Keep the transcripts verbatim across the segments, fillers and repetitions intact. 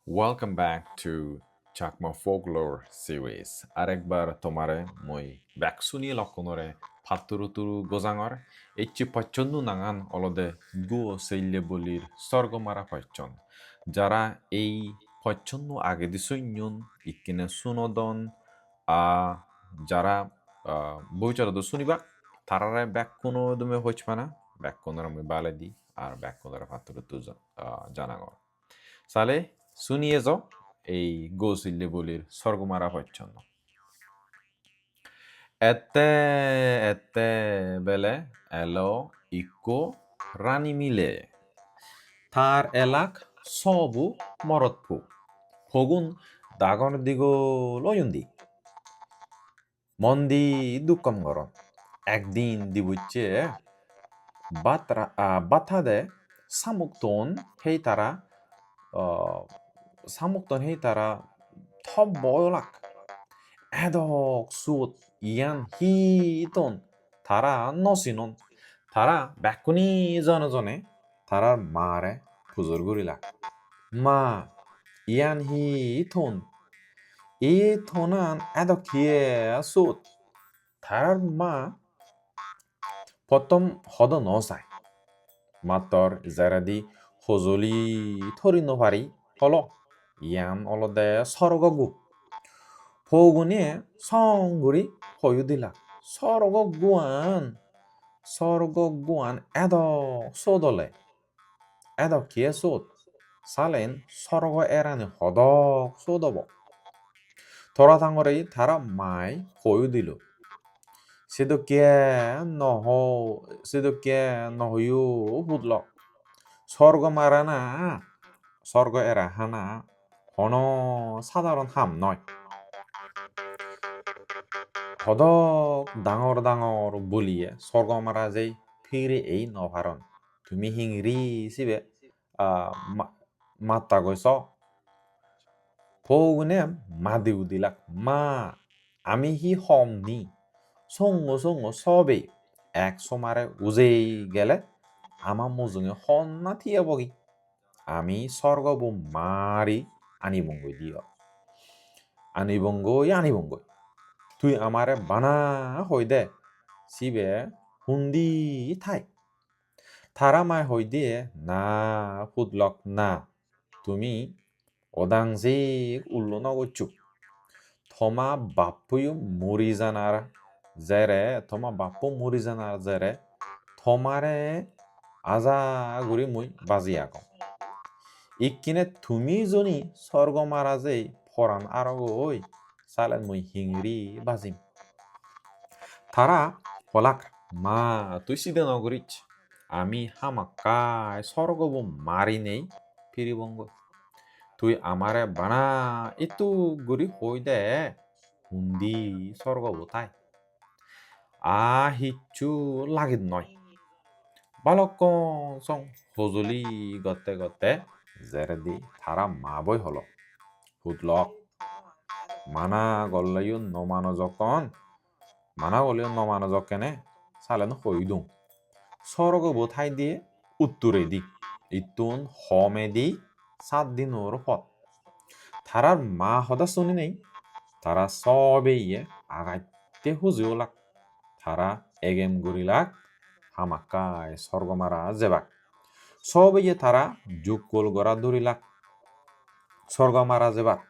Welcome back to Chakma Folklore Series. Arekbar tomare mui bek suni lokkunore patturu turu gojangor. Ecche pocchonno nangan olode Guo Seille Bolir Sorgo Mara Pocchon. Jara ei pocchonno agedi sunnun, ikkine sunodon, a jara, a, bobissotodo sunibak, tarare bekkuno dume hojpana, bekkunore mui baledi, ar bekkunore patturu turu ja-, a, janangor. Sale suni ejo ei Guo Seille Bolir Sorgo Mara Pocchonno. Ette, ette bele elo ikko rani mile. Tar elak sobu morot po. Pogun dagor digol oyon di. Mon di duk gom goron. Ekdin dibucche bhat ra-, ah, bhat hade samukton hei tara, ah, samukton hei tara tobbo olak. Edok suot iyan hi ton tara no sinon. Tara bekkune jone jone tarar mare pujor gurilak. Ma, iyan hi ton? Ei tonan edok hiye sot? Tarar ma pottom hodo no sai. Mattor jeredi hojoli thori no pari holo, iyan olode sorgo gu. Pogune song guri hoi udilak, "Sorgo guan, sorgo guan edok sot ole." Edok hiye sot? Salen sorgo erani hodok sot obo. Tora tangore tara mai hoi udilo. Sedokke no ho-, sedokke no hoyo pudlok. Sorgo marana, sorgo era hana hono sadaron ham noi. Hodok dangor dangor boliye sorgo mara jei phire ei no paron. Tumi hingiri sibe, ah, ma-, matta goi so. Pogune madi udilak, "Ma, ami hi hom ni? Songo songo sobe ek somare ujei gele ama mujunge honna thiyebogi? Ami sorgobo mari anibongoi diyo. Anibongoi, anibongoi. Tui amare bana hoi de, sibe hundi thai?" Tara mai hoi diye, "Na, pudlok na, tumi odang jik ullo no goccho. Toma bappuyo muri janar jere, toma bappu muri janar jere, tomare aja guri mui baji agong. Ikkine tumi joni sorgo mara jei poran arogoi, salen mui hingiri bajim?" Tara holak, "Ma, tui side no guris. Ami hamakkai sorgobo marinei phiribongoi. Tui amare bana ittu guri hoi de, hundi sorgobo thai? A hissu lagit noi." Balokkon song hojoli gotte gotte jeredi tara ma boi holo, "Pudlok, mana golleyo no mano jokkon, mana golleyo no mano jokkene, salen hoi dong. Sorgobo thai diye utturedi, ittun homedi sat dinor pot." Tarar ma hoda suninei tara sobeye agatte huji olak. Tara egem gurilak hamakkai sorgo mara jebak. Sobeye tara jukkol gora durilak sorgo mara jebar.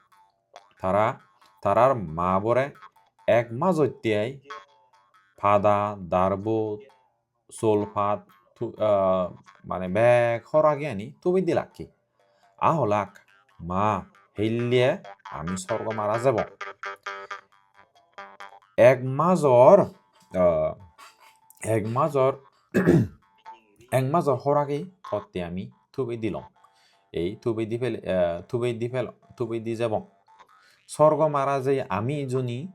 Tara, tarar ma bore ek majotte ai pada, darbo, sol pat, tu-, ah, mane bek horagiyani tubei dilakke. A holak, "Ma, helle ami sorgo mara jebong. Ek major, ah, ek major, ek major horagi totte ami tubei dilong. Ei tubei di pele, ah, tubei di pele, tubei di jebong. Sorgo mara jei ami juni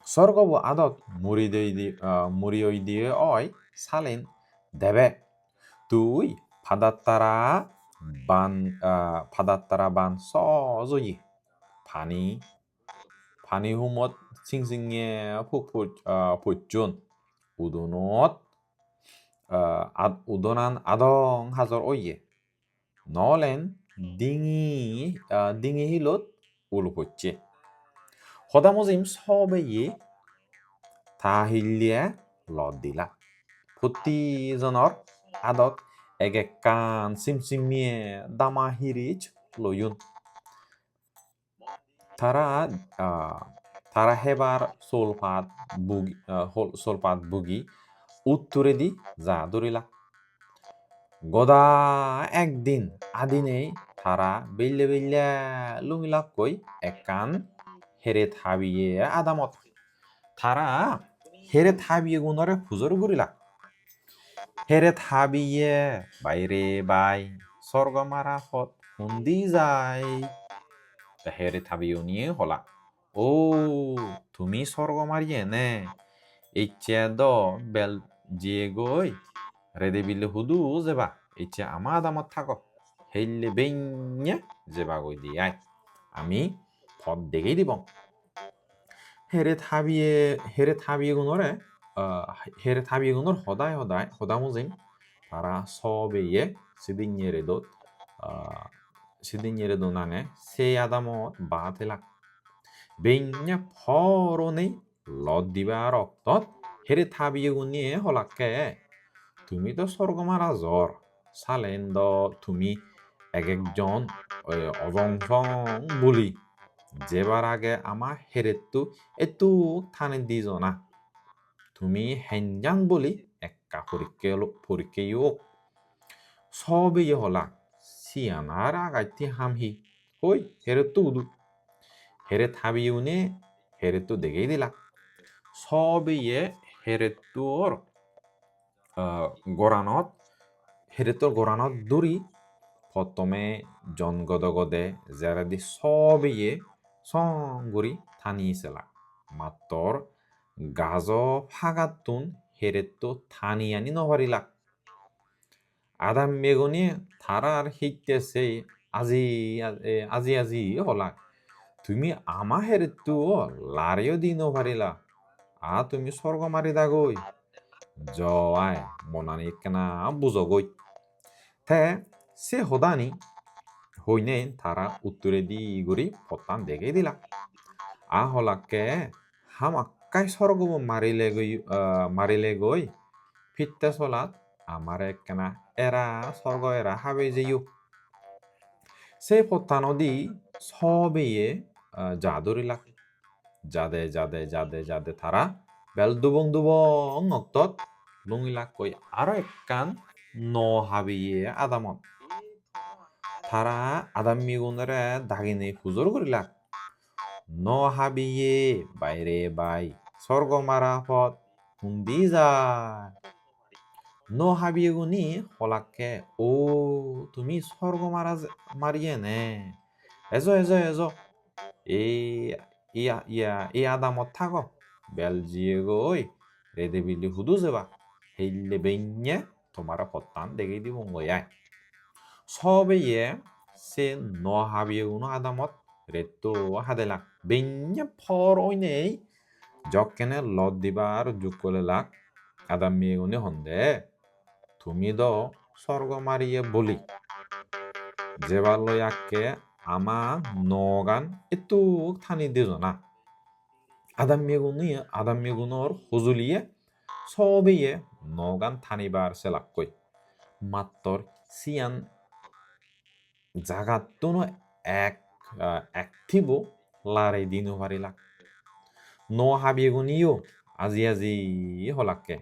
sorgobo adot muri dei di, ah, muri oi diye oi, salen debe tui padattara ban, ah, padattara ban soj oye. Pani, pani humot sing singe puk puj-, ah, pujjon. udonot, ah, ad-, udonan adong hajor oye. Nolen dingi, ah, dingi hilot ul pocche. Hoda mujim sobeye ta hille lot dila. Potti jonor adot ek ekkan simsimiye dama hirij loyon. Tara, ah, tara hebar solpat bugi, ah, hol-, solpat bugi utturedi ja durila. Goda ekdin adinei tara belle belle lungilakkoi ekkan heret habiye adamot. Tara heret habiyegunore pujor gurila. Heret habiye, "Bai re bai, sorgo mara pot hundi jai?" Te heret habiyegune hola, "O, tumi sorgo mariye ne? Ecche do bel jiyegoi, rede bille hudu jeba? Ecche ama adamot thago. Helle benne jebagoi de ai. Ami pot degei dibong." Heret habiye, heret habiyegunore, ah, heret habiyegunor hodai hodai, hoda mujim, tara sobeye sidinye redot, ah, sidinye redo nange se adamot baat helak. Benne por onei lot dibar oktot heret habiyegune holakke, "Tumi do sorgo mara jor, salen do tumi ek ekjon, eh, ojong song buli jebar age ama heretto ettuk tani dijona. Tumi henjan buli ekka porikke lo-, porikke yok." Sobeye hola, "Siyan ar agatti ham hi? Hoi, heretto udu." Heret habiyegune heretto degei dila. Sobeye herettor, ah, goranot, herettor goranot duri pottome jon gode gode jeredi sobeye song guri tani selak. Mattor gajo pagattun heretto tani ani no parilak. Adammegune tarar hitte sei aji, aji, aji holak, "Tumi ama herettuo lareyo di no parila. A tumi sorgo maridagoi. Jo ai, monani ekkena bujogoi." Te se hodani hoinei tara utturedi guri pottan degei dila. A holakke, "Hamakkai sorgobo marilegoi, ah, marilegoi, pitte solat amare ekkena era, sorgo era habei jeyo." Se pottanodi sobeye, ah, ja durilak. Jade, jade, jade, jade tara bel dubong dubong oktot lungilakkoi aro ekkan no habeye adamot. Tara adammigunore daginei pujor gurilak. No habiye, bai re bai, sorgo mara pot hundi jai? No habiyeguni holakke, "O, tumi sorgo mara je-, mariye ne? Ejo, ejo, ejo. Ei, iya, iya, ei adamot thago. Bel jiyegoi, rede bili hudu jeba? Helle benne tomare pottan degei dibongoi ai." Sobeye se no habiyeguno adamot retto hadelak. Benne por oinei jokkene lot dibar jukkolelak, adammiyegune honde, "Tumi do sorgo mariye boli. Jebar loi akke ama nogan ettuk tani dejona." Adammiyegune, adammiyegunor hujuliye sobeye nogan tanibar selakkoi. Mattor siyan jagattuno ek, ah, ek thibo lari di no parilak. No habiyeguniyo aji aji holakke,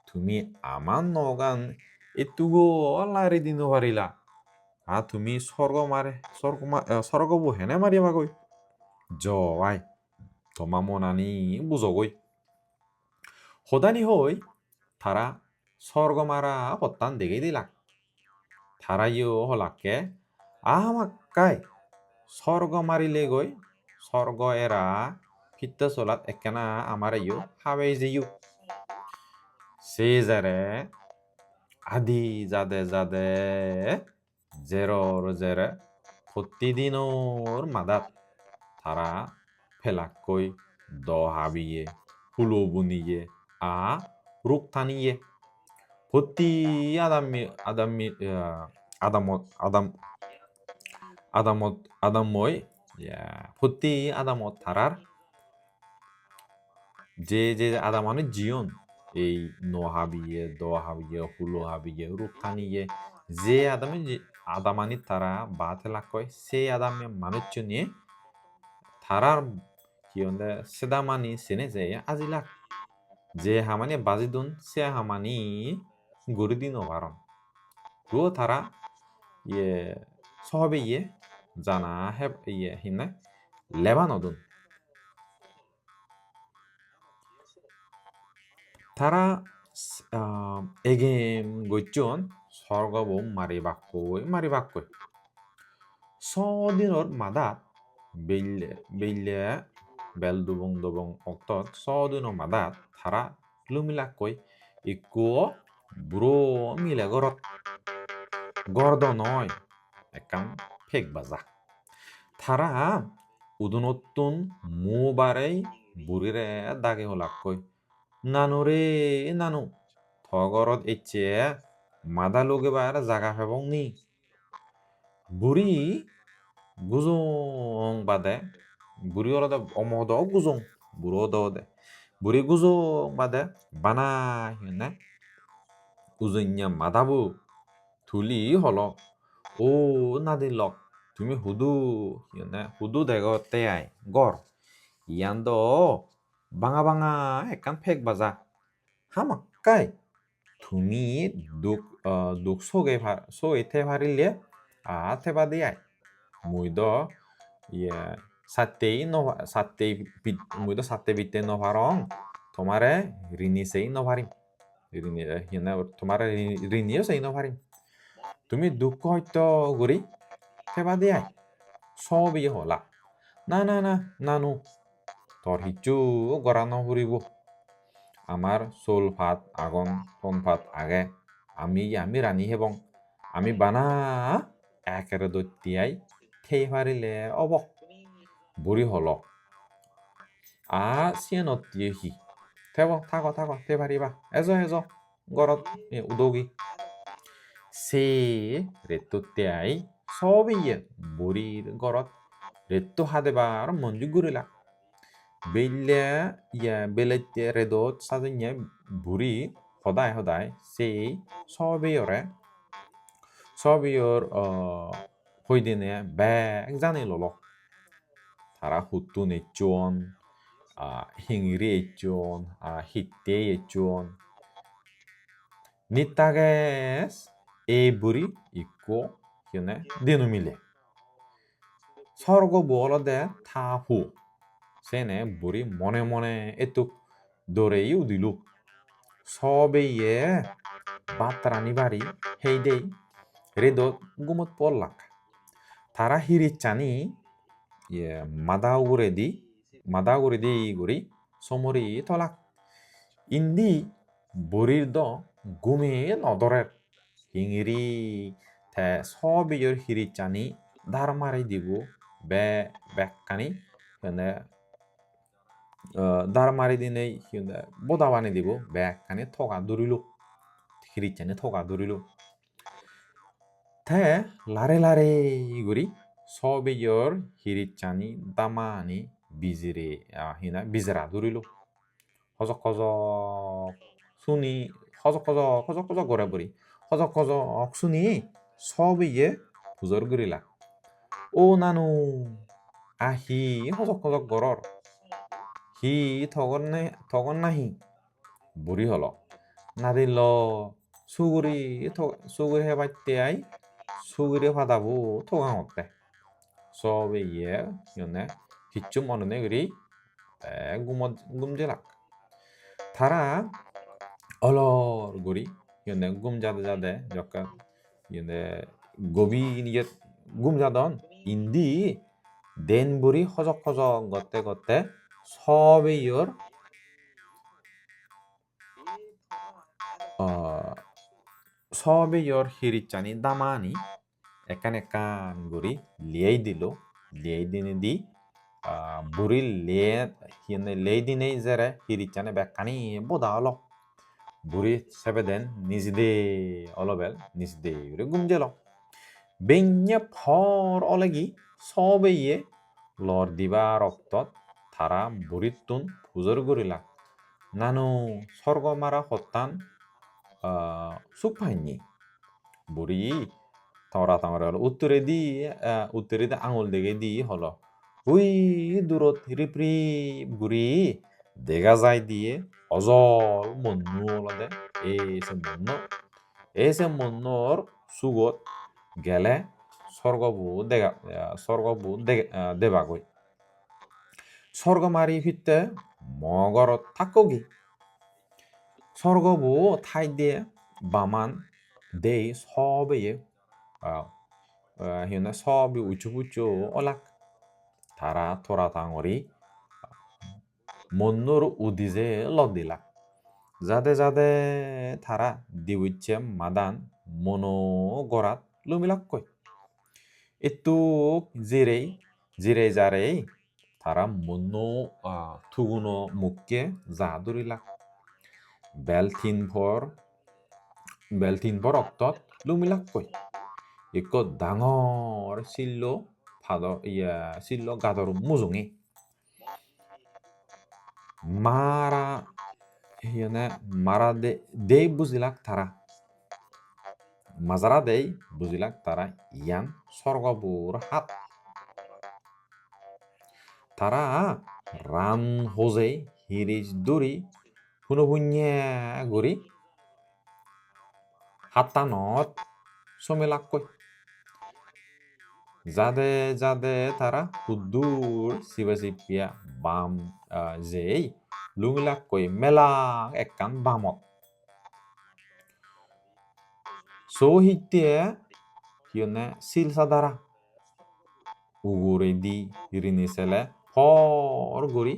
"Tumi ama nogan ettugo lari di no parila. A tumi sorgo mare, sorgo ma-, eh, sorgobo hene maribagoi? Jo ai, toma monani bujogoi." Hodani hoi tara sorgo mara pottan degei dilak. Tarayo holakke, "A hamakkai, sorgo marilegoi, sorgo era pitte solat ekkena amareyo habei jeyo." Se jere adi jade jade jeror jere pottidinor madat tara pelakkoi do habiye, hulo buniye, a ruk taniye. Potti adammi-, adammi-, ah, adamot, adam-, adamot, adammoi, ya, potti adamot tarar je je adamani jiyon, ei nuo habiye, do habiye, hulo habiye, ruk taniye, je adami ji-, adamani tara baat helakkoi, se adami manuchchune tarar hi honde sedamani sene je ajilak. Je hamani baji don, se hamani guri di no paron. Duo tara iye sohobe iye jana heb-, iye hinne leba no don. Tara, ah, egem gocchon sorgobo maribakkoi, maribakkoi. So dinor madat belle, belle bel dubong dubong oktot so dinor madat tara lumilakkoi ikko buro mile gorot. Gor do noi, ekkan pek baja. Tara udunottun mu barei burire dagi holakkoi, "Nanu re, nanu, to gorot ecche mada lugebar jaga pebong ni?" Buri gujong bade, buri olode omodo gujong, buro odo ode. Buri gujong bade bana hi honne ujunya madabo tuli holo, "O nadin lok, tumi hudu, hi honne, hudu degotte ai gor? Iyan do banga banga ekkan pek baja. Hamakkai tumi duk, ah, duk soge pa-, soge te parile, ah, tebade ai. Mui do, iye, sattei no pa-, sattei bit-, mui do sattei bitte no parong, tomare rini sei no parim. Rini, eh, hi honne, tomare rini, riniyo sei no parim. Tumi duk hosto guri tebade ai." Sohobe iye hola, "Na, na, na, nanu, tor hissu gora no puribo. Amar sul pat agon, ton pat age. Ami, ami rani hebong. Ami bana ekkere dotte ai tei parile obo." Buri holo, "A siyenot ye hi? Tebo, thago, thago, tei pariba. Ejo, ejo, gorot, e, udogi." Se rettotte ai sohobe iye burir gorot retto hadebar monjik gurilak. Belle, iye, belette redot sajenne buri hodai hodai sei sohobe iyore, sohobe iyor, ah, hoidene bek jani lolo. Tara huttun ecchon, ah, hingiri ecchon, ah, hittei ecchon. Nittages ei buri ikko, hi honne, dinu mile. Sorgobo olode ta puo. Sene buri mone mone ettuk dorei udilo. Sohobe iye bhat rani bari heidei redot gumot pollak. Tara hirissani, iye, mada uguredi, mada uguredi guri somori tolak. Indi burir do gume no dorer. Hingiri te sohobe iyor hirissani dar mari dibo be-, bekkani, mane, eh, dar mari dinei hi honde boda bani dibo, bekkani toga durilo. Hirissani toga durilo. Te lare lare guri sohobe iyor hirissani damani bijire, ah, hi honne, bijira durilo. Hojok hojok suni, hojok hojok, hojok hojok gore buri. Hojok hojok suni sohobe iye pujor gurilak. "O nanu, a hi hojok hojok goror? Hi togon ne-, togon nahi?" Buri holo, "Nadin lok, suguri to-, suguri hebatte ai suguri padabo togangotte." Sohobe iye, hi honne, hissu mone nei guri te gumot, gum jelak. Tara olor guri, hi honne, gum jade jade jokke, hi honne, gobin iyot gum jadon. Indi den buri hojok hojok gotte gotte sohobe iyor, ah, sohobe iyor hirissani damani ekkan ekkan guri liyei dilo, liyei dinedi, ah, buri liye, hi honne, liyei dinei jere hirissani bekkani boda olo. Buri sebeden nijede olobel, nijede guri gum jelo. Benne por olegi sobeye lor dibar oktot tara burittun pujor gurilak. Nanu sorgo mara hottan, ah, suk painni? Buri tora tangore holo, uttoredi, ah, uttoredi angul degei di holo. Ui durot rip rip guri dega jai diye ojol monnu olode. Ei se monnu, ei se monnor sugot gele sorgobo dega, ah, sorgobo dega, ah, debagoi. Sorgo mari hitte mo gorot thakkogi. Sorgobo thai diye baman dei sobeye, ah, ah, hi honne sobe uccho puccho olak. Tara tora tangori monnor udije lodilak. Jade jade tara dibucche madan mono gorat lumilakkoi. Ittuk jirei, jirei jarei tara monno, ah, tuguno mukke ja durilak. Bel tin por, bel tin por oktot lumilakkoi. Ikko dangor sillo pado, iya, sillo gador mujunge. Mara, hi honne, mara de-, dei bujilak tara. Majara dei bujilak tara iyan sorgobor hat. Tara ran hojei hiris duri huno hunye guri hattanot somelakkoi. Jade jade tara huddur sibe sippiya bam, ah, jei lungilakkoi mela ekkan bamot. So hitte hi honne sil sadara. Uguredi rini sele por guri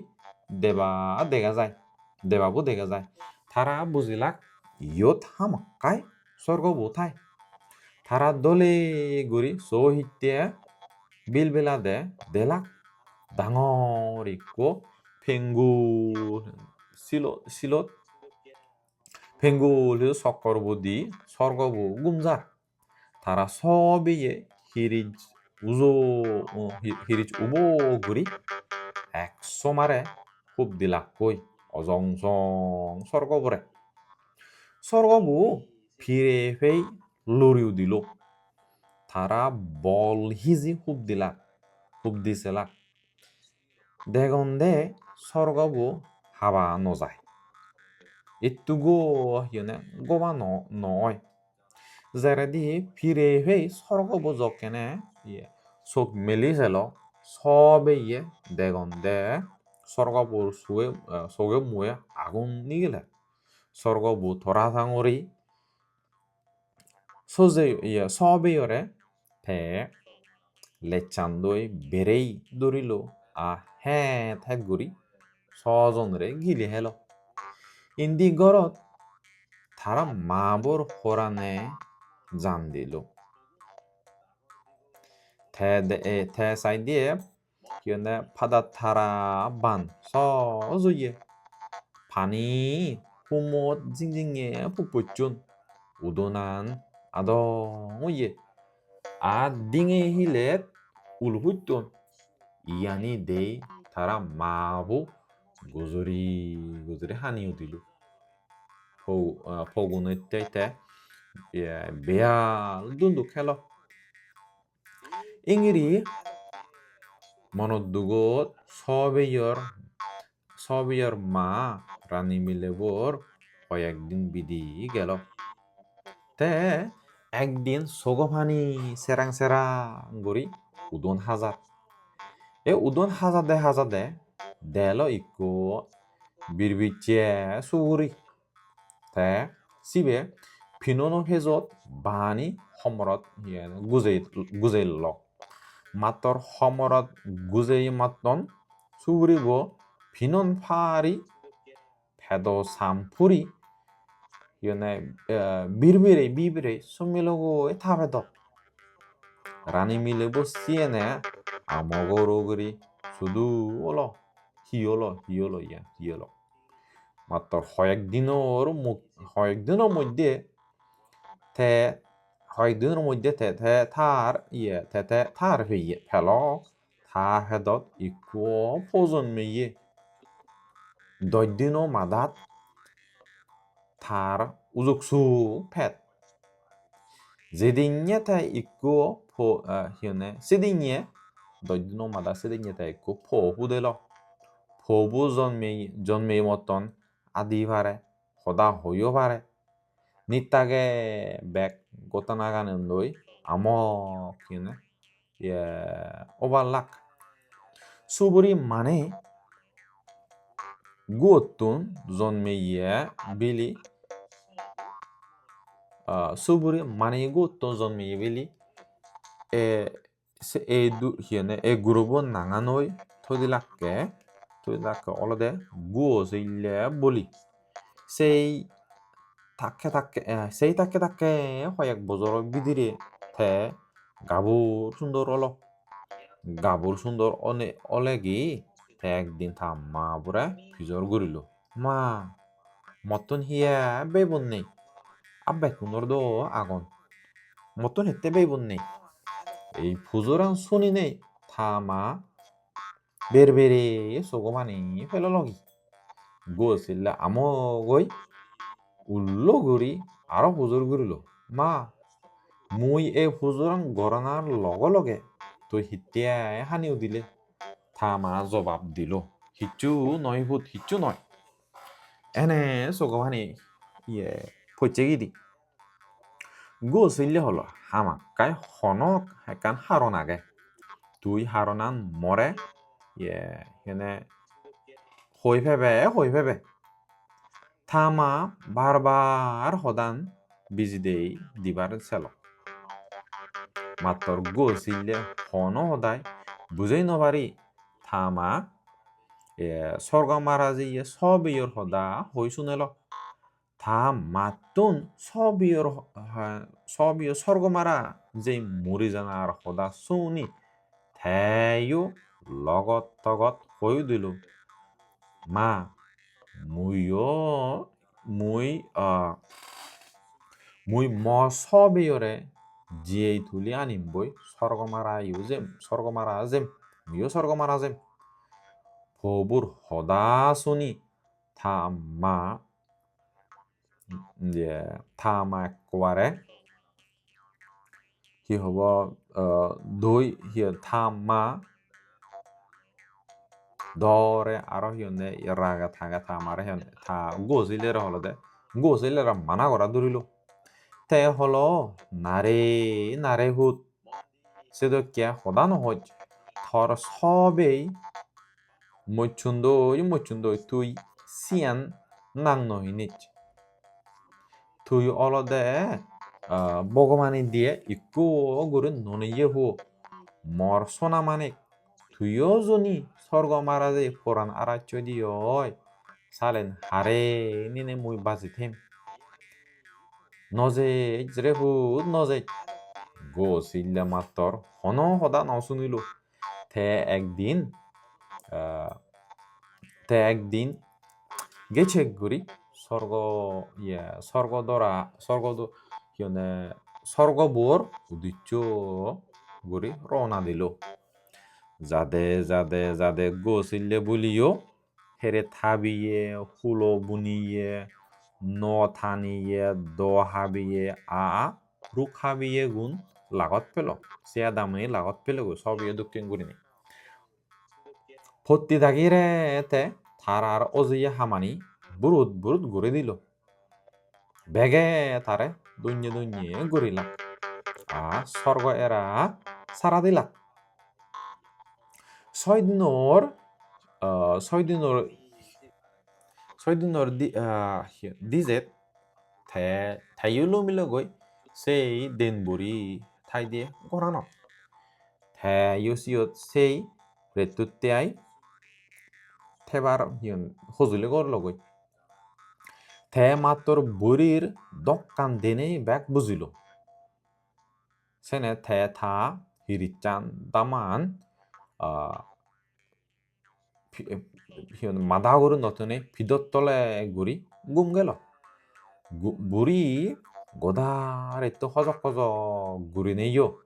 deba dega jai, debabo dega jai. Tara bujilak iyot hamakkai sorgobo thai. Tara dole guri so hitte bilbilade delak dangor ikko pengul silo-, silot, pengul hi sokkor budi sorgobo gum jar. Tara sobeye hirij ujo, hi-, hirij ubo guri ek somare hub dilakkoi ojong song sorgobore. Sorgobo pire pei luri udilo. Tara bol hiji hub dilak, hub diselak. Degonde sorgobo haba no jai. Ittugo hi honne goba no, no oi. Jeredi pire pei sorgobo jokkene, iye, sok meli selo, sobeye degonde sorgobor suge, eh, soge mue agun nigile. Sorgobo tora tangori soje, iye, sobeyore te lecchandoi berei durilo, a het het guri sojonore gili helo. Indi gorot tara mabor horane jan dilo. Te de-, e, te saide hi honne pada tara ban soj oye. Pani humot jing jinge puk pucchon. Udonan adong oye. Ar dinge hilet ul putton. Iyani dei tara mabo gujuri gujuri hani udilo. Po-, ah, pogunotte te, ye, beyal dunduk helo. Ingiri monot dugot sobeyor, sobeyor ma rani milebor hoyek din bidi gelo. Te ekdin sogo pani serang serang guri udon hajar. E udon hajade hajade delo ikko birbicche suguri. Te sibe pinono pejot bani homorot, iyen, gujei, gujeilok. Mattor homorot gujei matton suguribo pinon pari pedo sam puri, iyene, eh, birbirei, birbirei summilogoi ta pedot. Rani milebo siyene amogor uguri sudu olo, hi olo, hi olo iyan, hi olo. Mattor hoyek dinor mo-, hoyek dino moddhe te, hoyek dinor moddhe te, te tar, iye, te, te tar peye, pelo, ta pedot ikko po jonmeye. Dosh dino madat tar ujuksu pet. Jedinye te ikko po, eh, hi honne, sedinye, dosh dino madat sedinye te ikko po hudelo. Pobo jonme, jonmeye motton adi pare, hoda hoiyo pare. Nittage bek ghotanaganindoi amok, hi honne, ye, obalak. Suburi mane guottun jonmeye bili, ah, suburi mane guottun jonmeye bili, e, se ei du-, hi honne, ei gurobo nangan oi Thodilakke, Thodilakke olode Guosille boli. Sei takke takke, eh, sei takke takke hoyek bojoro bidire te gabur sundor olo. Gabur sundor one-, olegi te ekdin ta ma bore pujor gurilo. "Ma, mottun hiye bebon nei? Abbekkunor do agon. Mottun hitte bebon nei?" Ei pujoran suninei ta ma berbere sogo pani pelo logi. Guosille amogoi ullo guri aro pujor gurilo. "Ma, mui ei pujoran goranar loge loge tui hitte hani udile?" Ta ma jobab dilo, "Hissu noi put, hissu noi." Ene sogo pani, iye, pocche gidi. Guosille holo, "Hamakkai hono ekkan haron age. Tui haronan more, iye, hene hoi pebe, hoi pebe." Ta ma bar bar hodan bijidei dibar selo. Mattor Guosille hono hodai bujei no pari ta ma, e, sorgo mara jeye sobeyor hoda hoi sunelo. Ta mattun sobeyor, ha, sobeyor sorgo mara jei muri janar hoda suni teyo logot togot hoi udilo, "Ma, muiyo, mui, ah, mui mo sobeyore jiyei tuli anim boi, sorgo mara yo jem, sorgo mara jem, muiyo sorgo mara jem." Pobur hoda suni ta ma, je, ta ma ekkubare, hi hobo, eh, doi, hi, ta ma dore aro hi honne, raga taga ta mare hi honne, ta Guosillere holode, Guosillere mana gora durilo. Te holo, "Nare, nare put, sedokke hoda no hoj, tor sobei mocchundoi, mocchundoi tui siyan nang no hinis. Tui olode, ah, Bhogobane diye ikko guri noneye puo. Mor sona manik, tuiyo juni sorgo mara jei poran aracchoi diye oi, salen hare nine mui baji them." "No jej re put, no jej." Guosille mattor hono hoda no sunilo. Te ekdin, ah, te ekdin gecchek guri sorgo, iye, sorgo dora, sorgo do-, hi honne, sorgo bor uddiccho guri rowna dilo. Jade, jade, jade Guosille buliyo here tabiye, hulo buniye, no taniye, do habiye, a, a, ruk habiyegun lagot pelo. Se adamani lagot pelogoi, sobiye dokken gurinei. Potti dagire te tarar ojeye hamani burut burut guri dilo. Bege tare donye donye gurilak. A sorgo era sara dilak. Soi dinor, ah, soi dinor, soi dinor di-, ah, dijet te, teyo lomilogoi sei den buri thai diye goranot. Teyo siyot sei rettutte ai thebar, hi hon, hojoli gorlogoi. Te mattor burir dokkan denei bek bujilo. Sene te ta hiricchan daman, ah, pi-, hi hon, mada ugure no tune pidot tole guri gum gelo. Gu-, buri goda retto hojok hojok gurineyo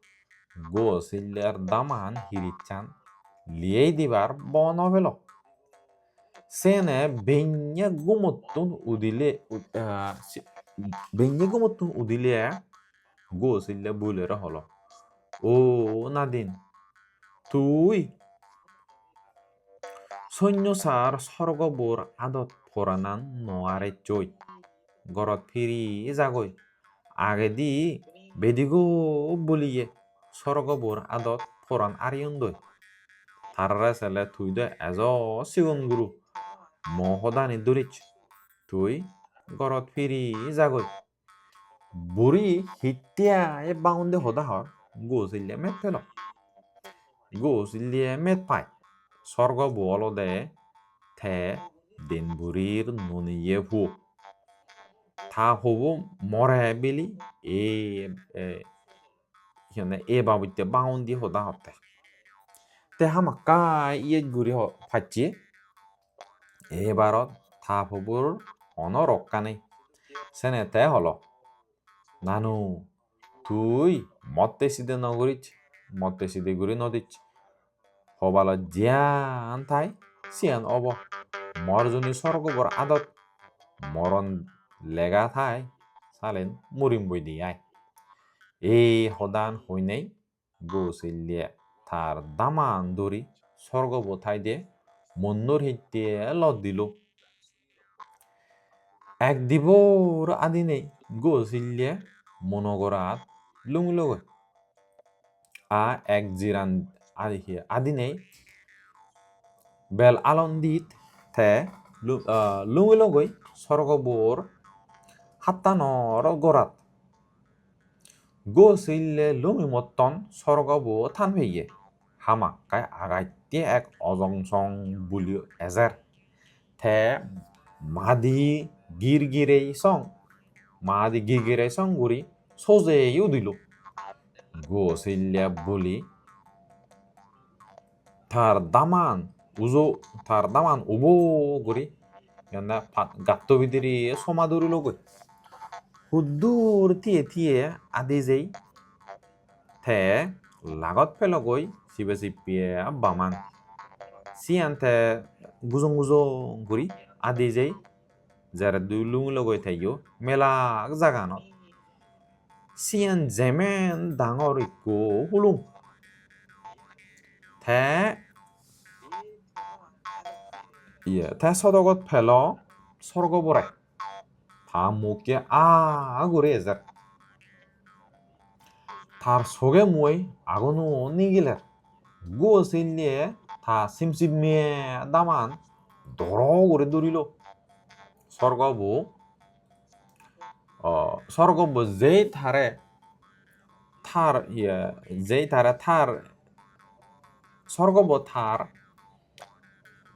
Gosiller daman hirissan liyei dibar bo no pelo. Sene benne gumottun udile, ud-, ah, si-, benne gumottun udile Gosille bulire holo, "O nadin, tui sonyo sar sorgobor adot poranan no aressoi. Gorot firi jagoi. Agedi bedigo buliye sorgobor adot poran ariyondoi. Tarare sele tui do ejo sigon guro. Mo hodani duris. Tui gorot firi jagoi." Buri hittei bangundi hoda hor, Gosille met pelo. Gosille met pai, sorgobo olode te den burir noniye puo. Ta pobo more bili e, e, hi honne, e babotte bangundi hoda hotte. Te hamakkai iyet guri ho-, pacche. Ebarot ta pobor hono rokka nei. Sene te holo, "Nanu, tui motte side no guris, motte side guri no dis. Hobalot jiyan thai, siyan obo. Mor juni sorgobor adot moron lega thai, salen murim boi di ai." Ei hodan hoinei Gosille tar daman duri sorgobo thaide munnor hittei lot dilo. Ek dibor adinei Gosille muno gorat lungilogoi. A ek jiran adi-, adinei bel alon dit te lu-, ah, lungilogoi sorgobor hattanor gorat. Gosille lungi motton sorgobo than peye. Hamakkai agatte ek ojong song buli ejer. Te madi girgirei song, madi girgirei song guri sojei udilo. Gosille buli tar daman ujo, tar daman ubo guri, iyane pa-, gatto bidire soma durilogoi. Huddur tiye tiye adi jei te lagot pelogoi sibe sippe baman. Siyan te gujong gujong guri adi jei, jeredu lungilogoi teyo melak jaganot. Siyen jemen dangor ikko hulung. Te, iye, te sodogot pelo sorgobore. Ta mukke aa guri ejer. Tar soge mui aguno nigiler. Gosille ta simsimme daman doro guri durilo. Sorgobo O, sorgobo jei tare tar, iye, jei tare tar, sorgobo tar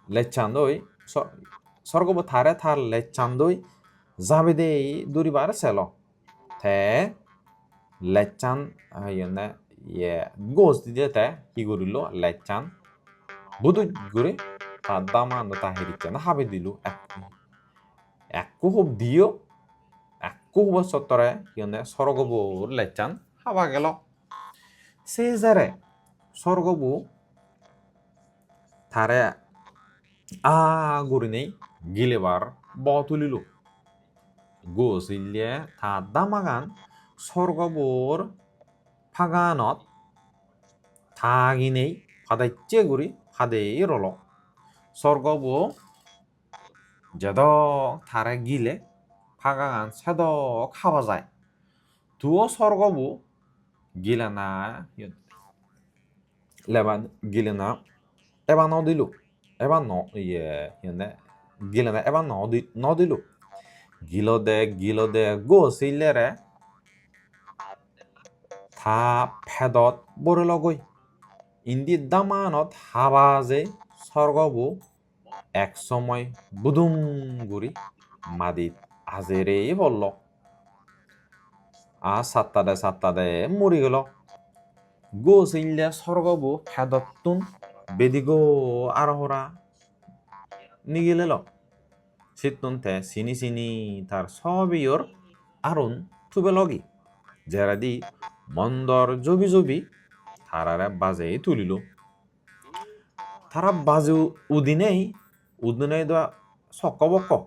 lecchandoi, so-, sorgobo tare tar lecchandoi jabedei duribar selo. Te lechan, ah, iyene, iye, gos dide te hi gurilo, lechan buduj guri ta damando ta hirichchano habi dilo. Ek-, ekko hub diyo, ekko hubo sottore hi honne sorgobo lechan haba gelo. Se jere sorgobo tare aa gurinei gilebar bo tulilo. Gosille ta damagan sorgobor paganot taginei padacche guri padei rolo. Sorgobo jedok tare gile, pagagan sedok haba jai. Tuo sorgobo gilena leban, gilena eba no dilo, eba no, iye, hi honne, gilena eba no di-, no dilo. Gilode, gilode, Gosillere ta pedot borelogoi. Indi damanot haba jei sorgobo ek somoy budum guri madit ajerei pollo. Ar sattade sattade muri gelo. Gosille sorgobo pedottun bedigo aro hora nigilelo. Sittun te sini sini tar sobeyor arun tubelogoi. Jeredi mondor jobi jobi tarare bajei tulilo. Tara baji udinei, udinei do sokko bokko.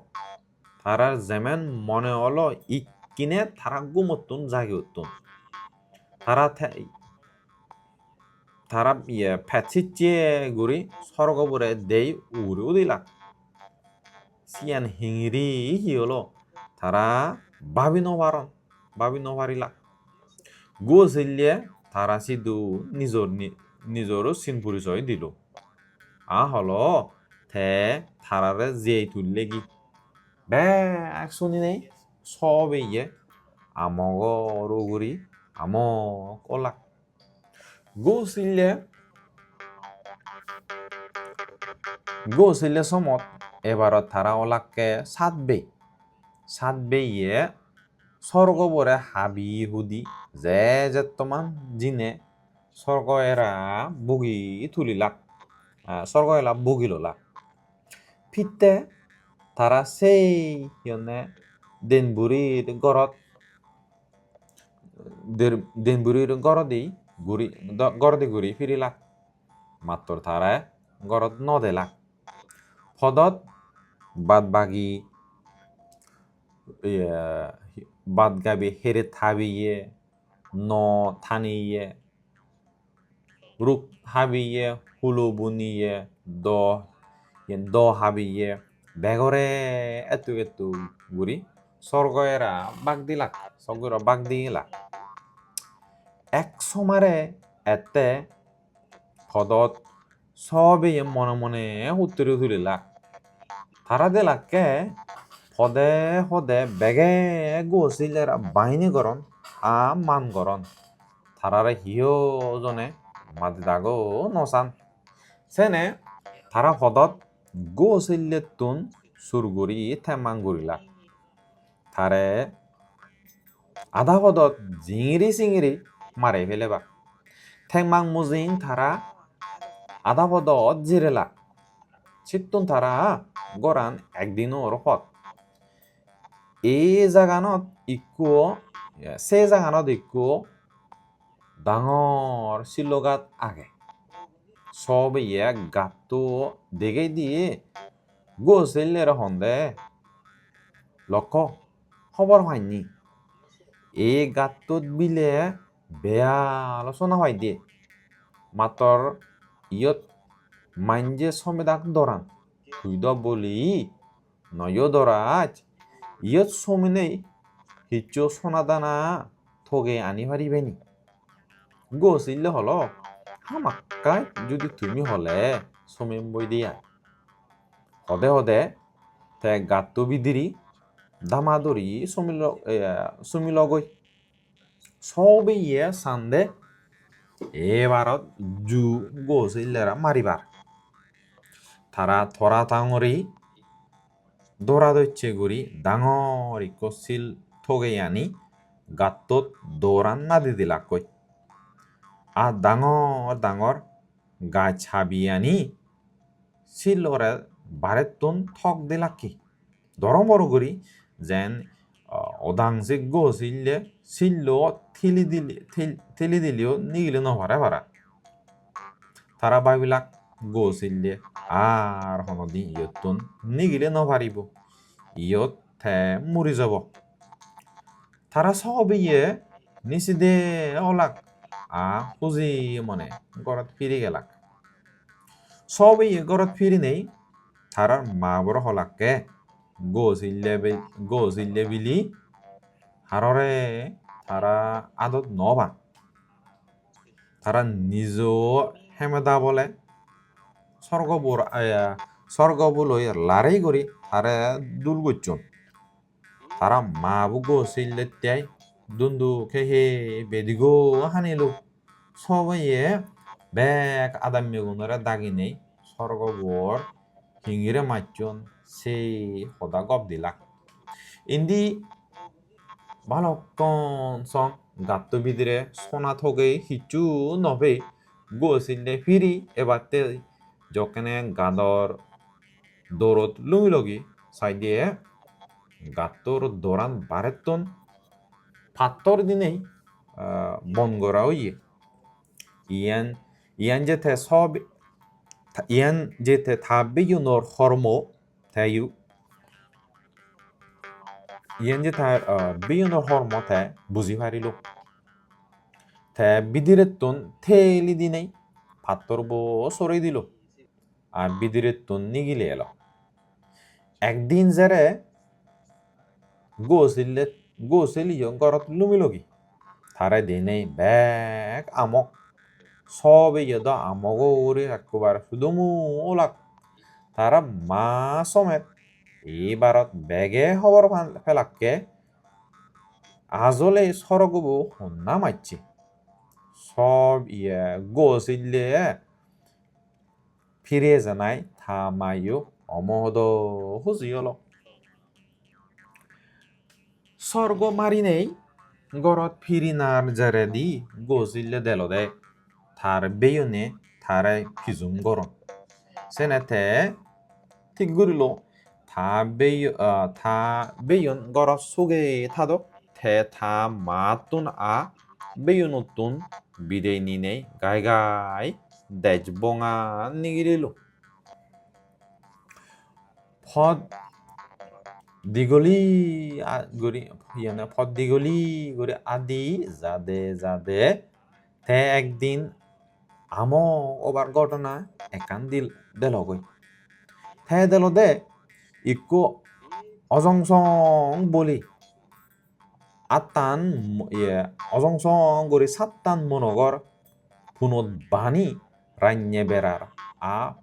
Tarar jemen mone olo ikkine tara gumottun jagi uttun. Tara te-, tara iye pet sicche guri sorgobore dei ugure udilak. Siyan hingiri hi olo? Tara babi no paron, babi no parilak. Gosille tara sidu nijor ni-, nijoro sin porisoy dilo. A holo te tarare jei tullegi. Bek suninei sobeye amogor uguri amok olak. Gosille, Gosille somot ebarot tara olakke sat bei. Sat beiye sorgobore habi hudi je jettoman jine sorgo era bugi tulilak, ah, sorgo era bugi lolak. Pitte tara sei hi honne den burir gorot, der-, den burir gorodi guri, do-, gorodi guri firilak. Mattor tare gorot no delak. Podot bad bagi, iye, bad gabi here tabiye, no taniye, ruk habiye, hulo buniye, do, iyen do habiye, begore ettuk ettuk guri sorgo era bak dilak, sorgo era bak dilak. Ek somare ette podot sobeye mone mone hutturi tulilak. Tara delakke pode pode bege Gosillera bahini goron, a man goron. Tarare hiyo jone madi dago no san. Sene tara podot Gosillettun sur guri temmang gurilak. Tare ada podot jingiri singiri mare pelebak. Temmang mujing tara ada podot jirelak. Sittun tara goran ekdinor pot. Ei jaganot ikko, se jaganot ikko dangor sillo gat age. Sob iye gatto degei diye Gosillere honde, "Lokko, hobor painni? Ei gattot bile beyalo sona paide. Mattor iyot manje somedak doran. Tui do boli noyo doraj. Iyot sominei hissu sona dana togei ani paribe ni?" Gosille holo, "Hamakkai judi tumi hole somim boi de ai." Hode hode te gatto bidire dama dori somilo-, eh, somilogoi. Sob iye sande ebarot ju Gosillera maribar. Tara tora tangori dora docche guri dangor ikko sil togei ani gattot doran nadi dilakkoi. Ar dangor dangor gaj habi ani sillore barettun tok dilakke. Doro boro guri jen, ah, odang se Gosille sillo thili dile, thil-, thili dileyo nigili no pare para. Tara babilak, "Gosille ar honodin iyottun nigili no paribo. Iyot te muri jabo." Tara sob iye nisi de olak, a huji mone gorot firi gelak. Sob iye gorot firinei tarar ma boro holakke, "Gosille bi-, Gosille bili harore tara adot no pan." Tara nijo hemeda bole sorgo bor, eh, sorgo boloi larei guri tare dul gocchon. Tara ma bu Gosillettei dundu khehe bedigo hanilo. Sob iye bek adammegunore daginei sorgo bor hingiri macchon sei hoda gop dilak. Indi balokkon song gatto bidire sona togei hissu no pei Gosille firi ebatte jokkene gador dorot lumilogi, saide gattor doran barettun pattor dinei, ah, bon gora oye. Iyan, iyan je te sob, iyan je te ta beyunor hormo, teyo, iyan je ta, ah, beyunor hormo te buji parilo. Te bidirettun theli dinei pattorbo sorei dilo. Ar bidirettun nigili elo. Ekdin jere Gosille, Gosiliyo gorot lumilogi. Tare dinei bek amok. Sob iye do amogo uri ekkobar sudumu olak. Tara ma somet ibarot bege hobor pan-, pelakke. Ajole sorgobo honna macche. Sob iye Gosille pire janai ta mayo omohodo huji olo. Sorgo marinei gorot pirinar jeredi Gosille delode tar beyune tare pijum goron. Sene te thik gurilo ta beyo-, ah, ta beyun gorot suge thadok, te ta maattun a beyunuttun bidey ninei gai gai dej bonga nigililo. Pod digoli a-, guri, iyene pod digoli guri adi jade jade te ekdin amok obar ghotona ekkan dil-, delogoi. Te delode ikko ojong song boli. Attan mo-, iye, ojong song guri sattan monogor punot bani rannye berar. A,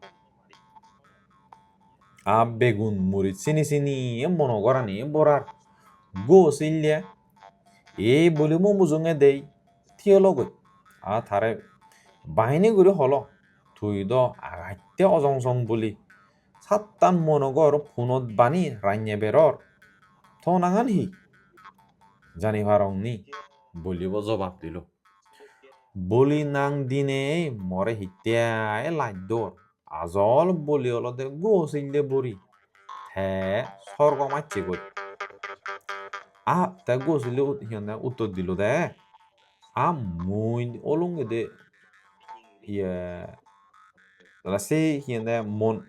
a begun murit sini sini monogorani borar. Gosille, ei boli mo mujunge dei, thiyologoi. A tare bahini guri holo, tui do agatte ojong song boli. Sattan monogor punot bani rannye beror. To nangan hi? Jani parong ni? Bolibo jobab dilo. Boli nang dinei more hittei laj dor. Ajol boli olode Gosille boli. Te sorgo macche goi. A, te Gosille ut-, hi honne uttor dilo de. A mui olunge de, iye, tara se hi honne mon,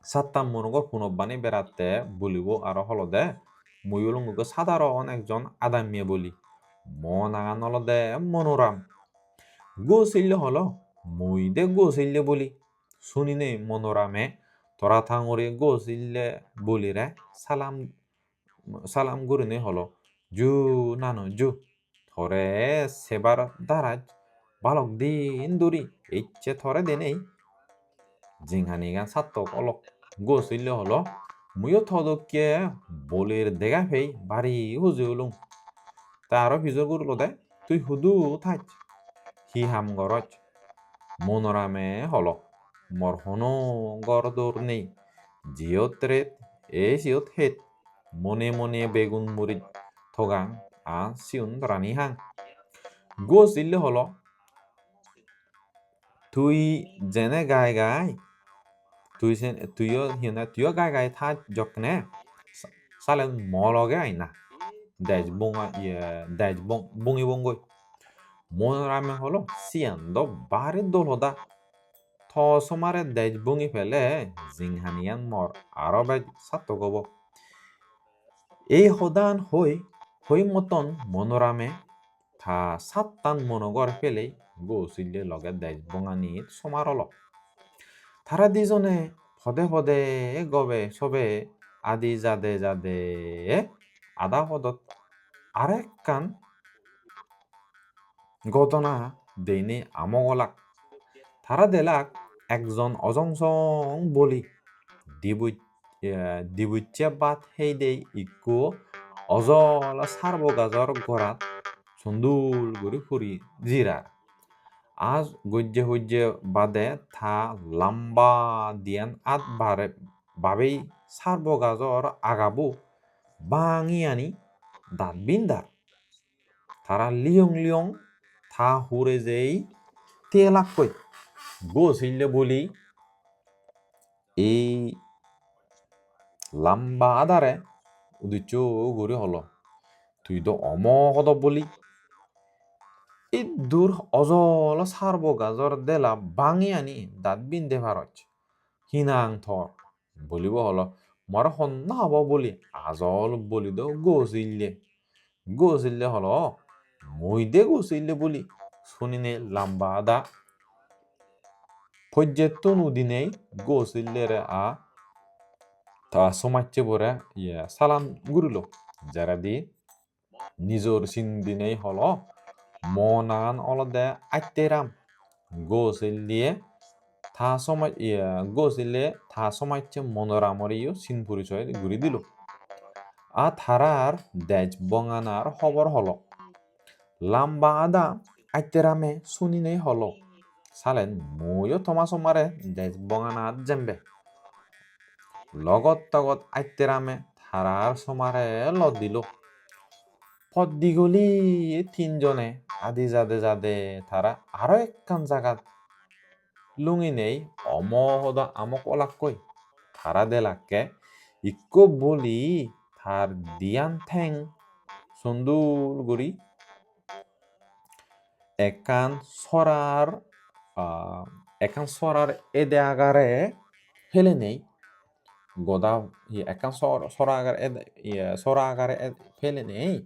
sattan monogor punot bani beratte bolibo aro holode, mui olunge ekko sadaron ekjon adamye boli. Mo nangan olode Monoram. Gosille holo, mui de Gosille boli. Suninei Monorame tora tanguri Gosille bolire salam, salam gurinei holo, "Ju nanu ju, tore sebar daraj balok din duri ecche tore denei jinghanigan sattok olok." Gosille holo, "Muiyo to dokke bolir dega pei bari huji olung." Te aro pijor gurilo de, "Tui hudu thaj? Hi ham goroj?" Monorame holo, "Mor hono gor dor nei. Jiyot ret, ei siyot het. Mone mone begun murit togang, a siun rani hang." Gosille holo, "Tui jene gai gai, tui sen, tuiyo hi honne, tuiyo gai gai thaj jokkene, sa-, salen mo loge ai na. Dej bonga, iye, dej bong-, bongi bongoi." Monorame holo, "Siyan do bari dol hoda. To somare dej bongi pele jinghaniyan mor aro bej sattok obo." Ei hodan hoi, hoi moton Monorame ta sattan monogor pelei Gosille loge dej bonganit somar olo. Tara dijone pode pode gobe sobe adi jade jade ada podot arekkan ghotona deinei amok olak. Tara delak ekjon ojong song boli dibuj-, eh, dibucche bhat heidei ikko ojol sarbo gajor gorat sundul guri puri jirar. Ar gojje hojje bade ta lamba diyan at bare babei sarbo gajor agabo bangi ani dat bindar. Tara liyong liyong ta hure jei telakkoi. Gosille boli, "Ei lamba adare udisso guri holo, "Tui do omo hodo boli. Iddur ojol sarbo gajor dela bangi ani dat binde paroj. Hinang tor?" Bolibo holo, "More honna obo boli, ajol boli do Gosille." Gosille holo, "Mui de Gosille boli." Sunine lamba ada pojjettun udinei Gosillere a ta somajje bore, iye, salam gurilo. Jeredi nijor sin dinei holo, "Mo nangan olode Atteram." Gosille ta somaj, iye, Gosille ta somajje Monoramoreyo sin porisoy guri dilo. A tarar dej bonganar hobor holo. Lamba ada Atterame suninei holo, "Salen muiyo toma somare dej bonganat jembe." Logot togot Atterame tarar somare lodilo. Pot digoli tinjone adi jade jade tara aro ekkan jagat lunginei omo hoda amok olakkoi. Tara delakke ikko boli tar diyan theng sundul guri ekkan sorar, ah, ekkan sorar ede agare pelenei, goda, iye, ekkan sor-, sora agare ede, iye, sora agare ed-, pelenei,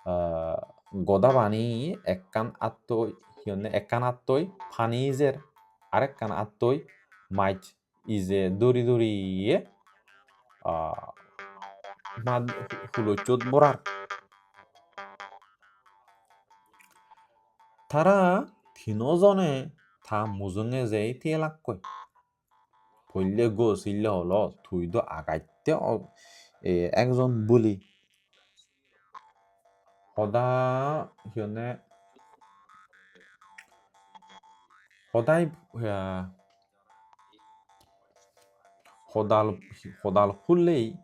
ah, goda pani ekkan attoi, hi honne, ekkan attoi pani ijer, arekkan attoi maj ije duri duriye, ah, mad-, hulossot borar. Tara tino jone ta mujunge jei tiyelakkoi. Poille Gosille holo, "Tui do agatte o-, e, ekjon buli." Hoda, hi honne, hodai, ah, hodal, hodal pullei,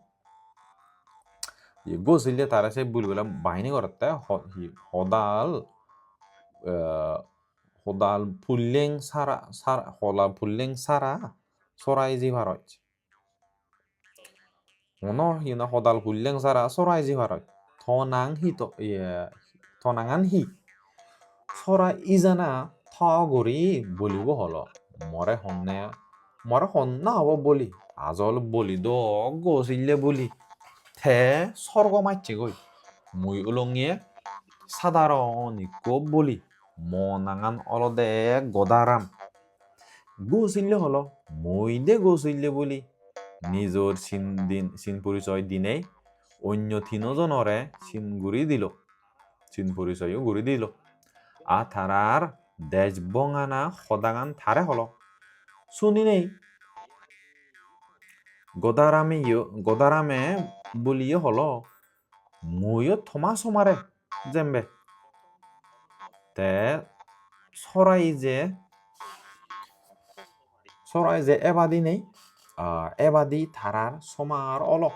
iye, Gosille tare se buli bole bahini gorotte, ho-, hi, hodal, eh, hodal pulleng sara, sara, hodal pulleng sara sorai jibar hoj. Hono hi na hodal pulleng sara sorai jibar hoj. To nang hi to, iye, to nangan hi? Sora ijana to guri bolibo holo. More honne, more honna obo boli. Ajol boli do Gosille boli. Te sorgo macchegoi. Mui olonge sadaron ikko boli. Mo nangan olode Godaram. Gosille holo, mui de Gosille boli. Nijor sin din, sin porisoy dinei onyo tino jonore sin guri dilo. Sin porisoyo guri dilo. A tarar dej bongana hodagan tare holo. Suninei Godarame yo, Godarame boliyo holo, muiyo toma somare jembe. Te sorai je, sorai je ebadi nei, ah, ebadi tarar somar olo.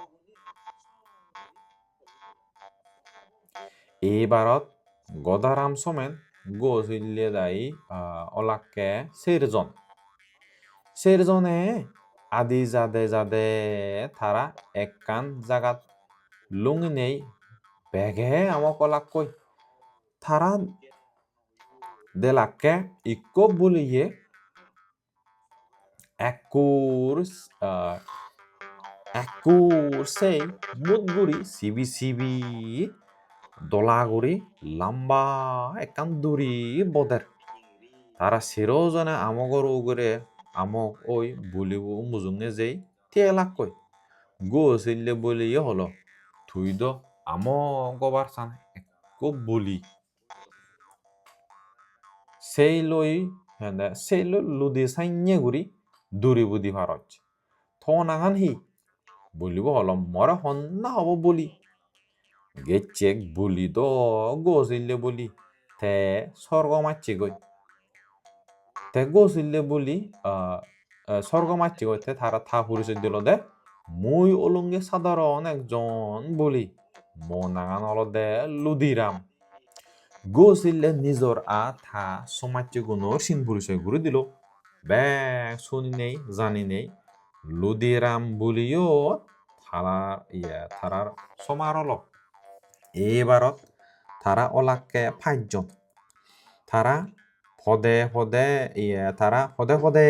Eibarot Godaram somen Gosille dai, ah, olakke serjon. Serjone adi jade jade tara ekkan jagat lunginei bege amok olakkoi. Tara delakke ikko buliye ekkur, ah, ekkur sei mut guri sibi sibi dola guri lamba ekkan duri boder. Tara sero jone amogor ugure amok oi bulibo mujunge jei tiyelakkoi. Gosille buliye holo, "Tui do amok gobar san ekko buli." Sei loi, hende, sei loi ludi sanye guri duri budi paroj. To nangan hi? Bulibo holo, "More honna obo buli." Gecchek buli do Gosille buli. Te sorgo macchegoi. Te Gosille buli, ah, eh, sorgo macchegoi te tara ta porisoy dilo de, "Mui olonge sadaron ekjon buli. Mo nangan olode Ludiram." Gosille nijor a ta somajjegunor sin porisoy guri dilo. Bek suninei, janinei, Ludiram buliyo alar, iye, tarar somar olo. Ebarot tara olakke pajjon. Tara pode pode, iye, tara pode pode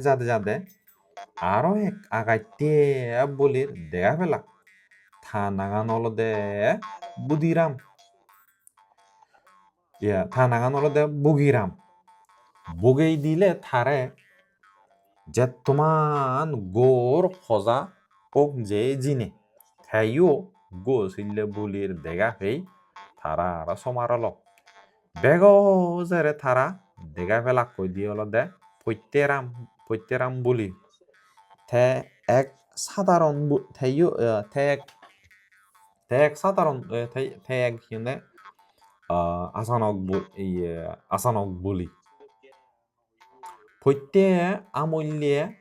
jade jade aro ek agatte bulir dega pelak. Ta nangan olode Budiram. Iya, ta nangan olode Bugiram. Bugei dile tare jettoman gor hoja ok je jine. Teyo Gosille bulir dega pei tara aro somar olo. Bego jere tara dega pelakkoi di olode Potteram, Potteram buli. Te ek sadaron bu-, teyo, eh, te ek, te ek sadaron, eh, te, te ek hi honne, ah, asanok bu-, iye, asanok buli. Potte amolle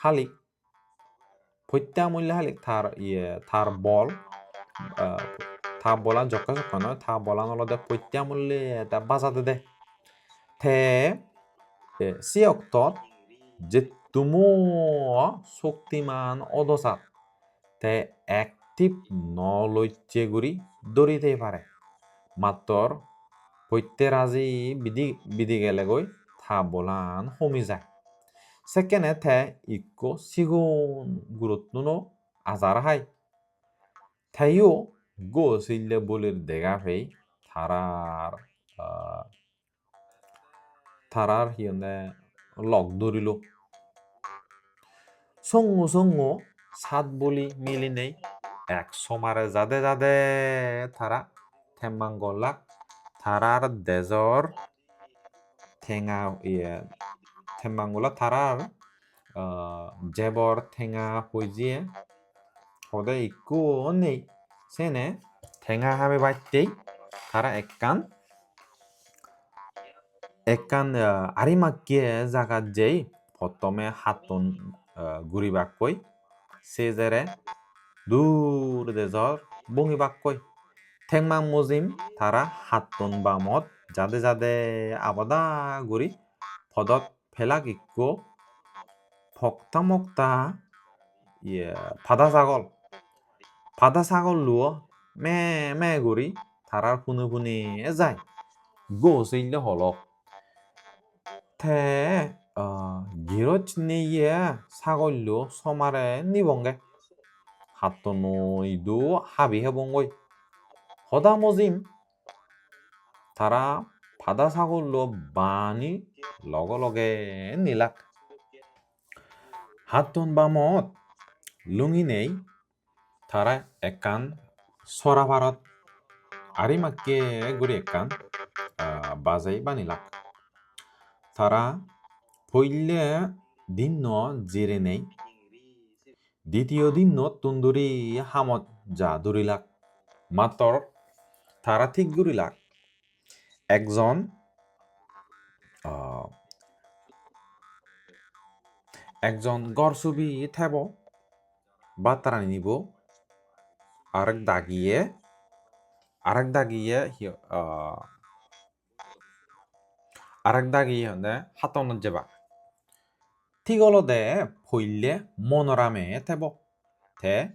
halik, potte amolle halik tar, iye, tar bol, ah, ta bolan jokke sokke noi, ta bolan olode potte amolle te baja dede. Te, eh, se oktot jettumo soktiman odosat te active no locche guri dori thei pare. Mattor potte raji bidi, bidi gelegoi ta bolan homi jai. Sekkene te ikko sigon gurottuno ajar hai. Teyo Gosille bulir dega pei tarar, ah, tarar hi honne lok durilo. Songu songu sat buli milinei ek somare jade jade tara temmang gollak. Tarar dejor tenga, iye, temmang gollak tarar, ah, jebor tenga poije hode ikko nei. Sene tenga habebattei tara ekkan ekkan, ah, ari makke jagat jei, pottome hattun, ah, guribakkoi, se jere dur dejor bongibakkoi. Tengmang mujim tara hattun bamot jade jade abada guri podot pelak ikko pokta mokta, iye, pada sagol. Pada sagolluo me me guri tarar pune pune jai. Gosille holok. Te, ah, giroj neye sagolluo somare nibonge. Hattono idu habi hebongoi. Hoda mojim tara pada sagolluo bani loge loge nilak. Hattun bamot lunginei tara ekkan sora parot ari makke guri ekkan, ah, bajei banilak. Tara poille dinno jirenei ditiyo dinnottun duri hamot ja durilak. Mattor tara thik gurilak. Ekjon, ah, ekjon ghor subi thebo, bhat rani nibo, arek dagiye, arek dagiye hi, ah, arek dagiye honne hattonot jeba. Thik olode poille Monorame thebo. Te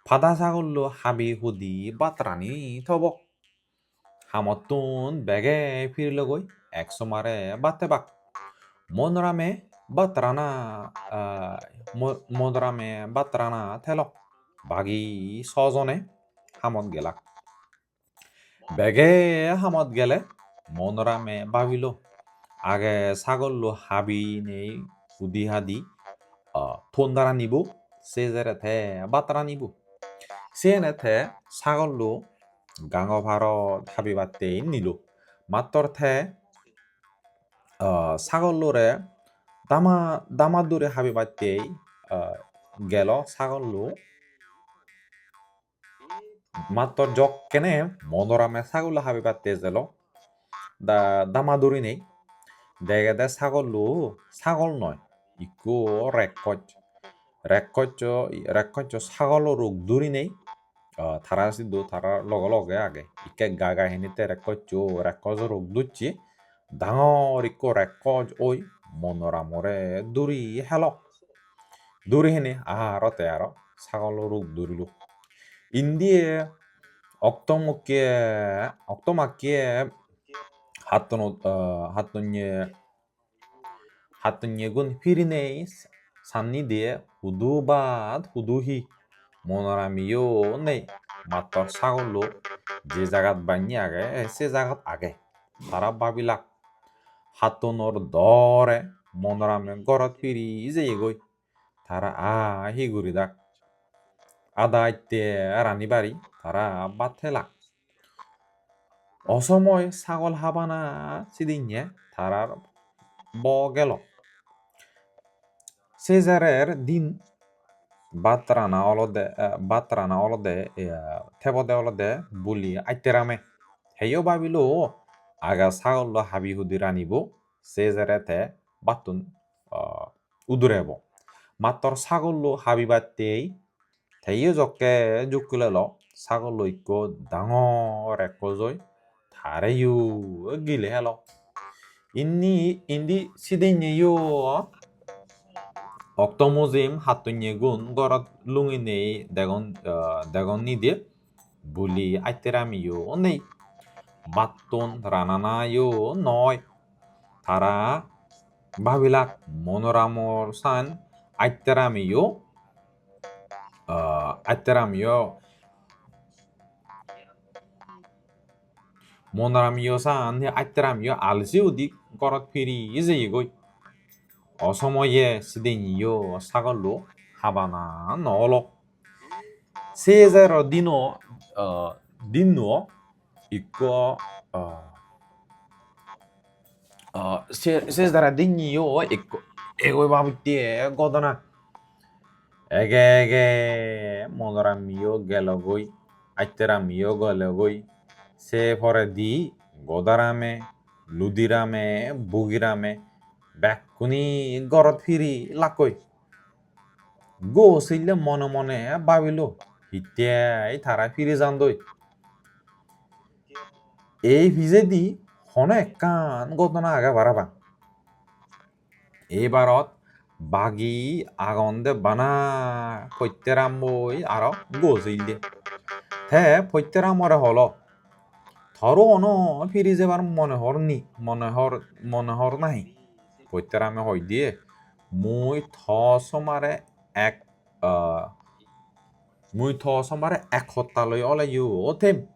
pada sagollo habi hudi bhat rani thobo. Hamottun bege pirilogoi ek somare bhat hebak. Monorame bhat rana, ah, Mo-, Monorame bhat rana thelo. Bagi sojone hamot gelak. Bege hamot gele Monorame babilo, age sagollo habinei hudi hadi, ah, ton dara nibo, se jere te bhat ranibo. Siyene te sagollo gango parot habibatte nilo. Mattor te, ah, sagollore dama, dama duri habibatte, ah, gelo sagollo. Mattor jokkene Monorame sagollo habibatte jelo, da-, dama durinei degede sagollo sagol noi, ikko rekkoj. Rekkojjo, rekkojjo sagolo ruk durinei, ah, tara sidu tara loge loge age. Ikke gai gai hini te rekkojjo, rekkojjo ruk ducche, dangor ikko rekkoj oi Monoramore duri helo. Duri hini aro te aro sagolo rup dhorilo. Indiye okto mukke, okto makke hattonot, ah, hattonye, hattonyegun pirinei sanni diye hudu baat, hudu hi, Monoramiyo nei, mattor sagollo je jagat bannye age, se jagat age. Tara babilak, hattonor dore Monorame gorot piri jeyegoi. Tara aa hi guridak? Ada atte rani bari tara bhat helak. Osomoi sagol habana sidinne tarar bo gelo. Sejarer din bhat rana olode, eh, bhat rana olode, eh, tebode olode buli Atterame. Heyo babilo aga sagollo habi hudi ranibo, sejare te bhattun, ah, udurebo. Mattor sagollo habibattei teyo jokke jukkilelo, sagollo ikko dangor ekkojoi tareyo gili helo. Inni, indi sidinneyo okto mujim hattonyegun gorot lunginei degon, ah, degon nide buli Atteramiyo nei. Bhattun rananayo noi. Tara babilak Monoramor san Atteramiyo, ah, Atteramiyo, Monoramiyo san hi Atteramiyo alsi udi gorot piri jeyegoi. Osomoye sidinneyo sagollo habana no olo. Sejaro dino, ah, dinno ikko, ah, ah, se, sejaro dinneyo ikko egoi babotte godona. Ege ege Monoramiyo gelogoi, Atteramiyo gelogoi. Se poredi Godarame, Ludirame, Bugirame bekkune gorot piri lakkoi. Gosille mone mone babilo, hittei tara piri jandoi. Ei pijedi hono ekkan godona age parapang. Eibarot bagi agonde bana Poitteramoi aro Gosille. Te Poitteramore holo, "Toru hono piri jebar mone hor ni, mone hor, mone hor nahi?" Poitterame hoide, "Mui to somare ek, ah, mui to somare ek hottaloi oleyo them.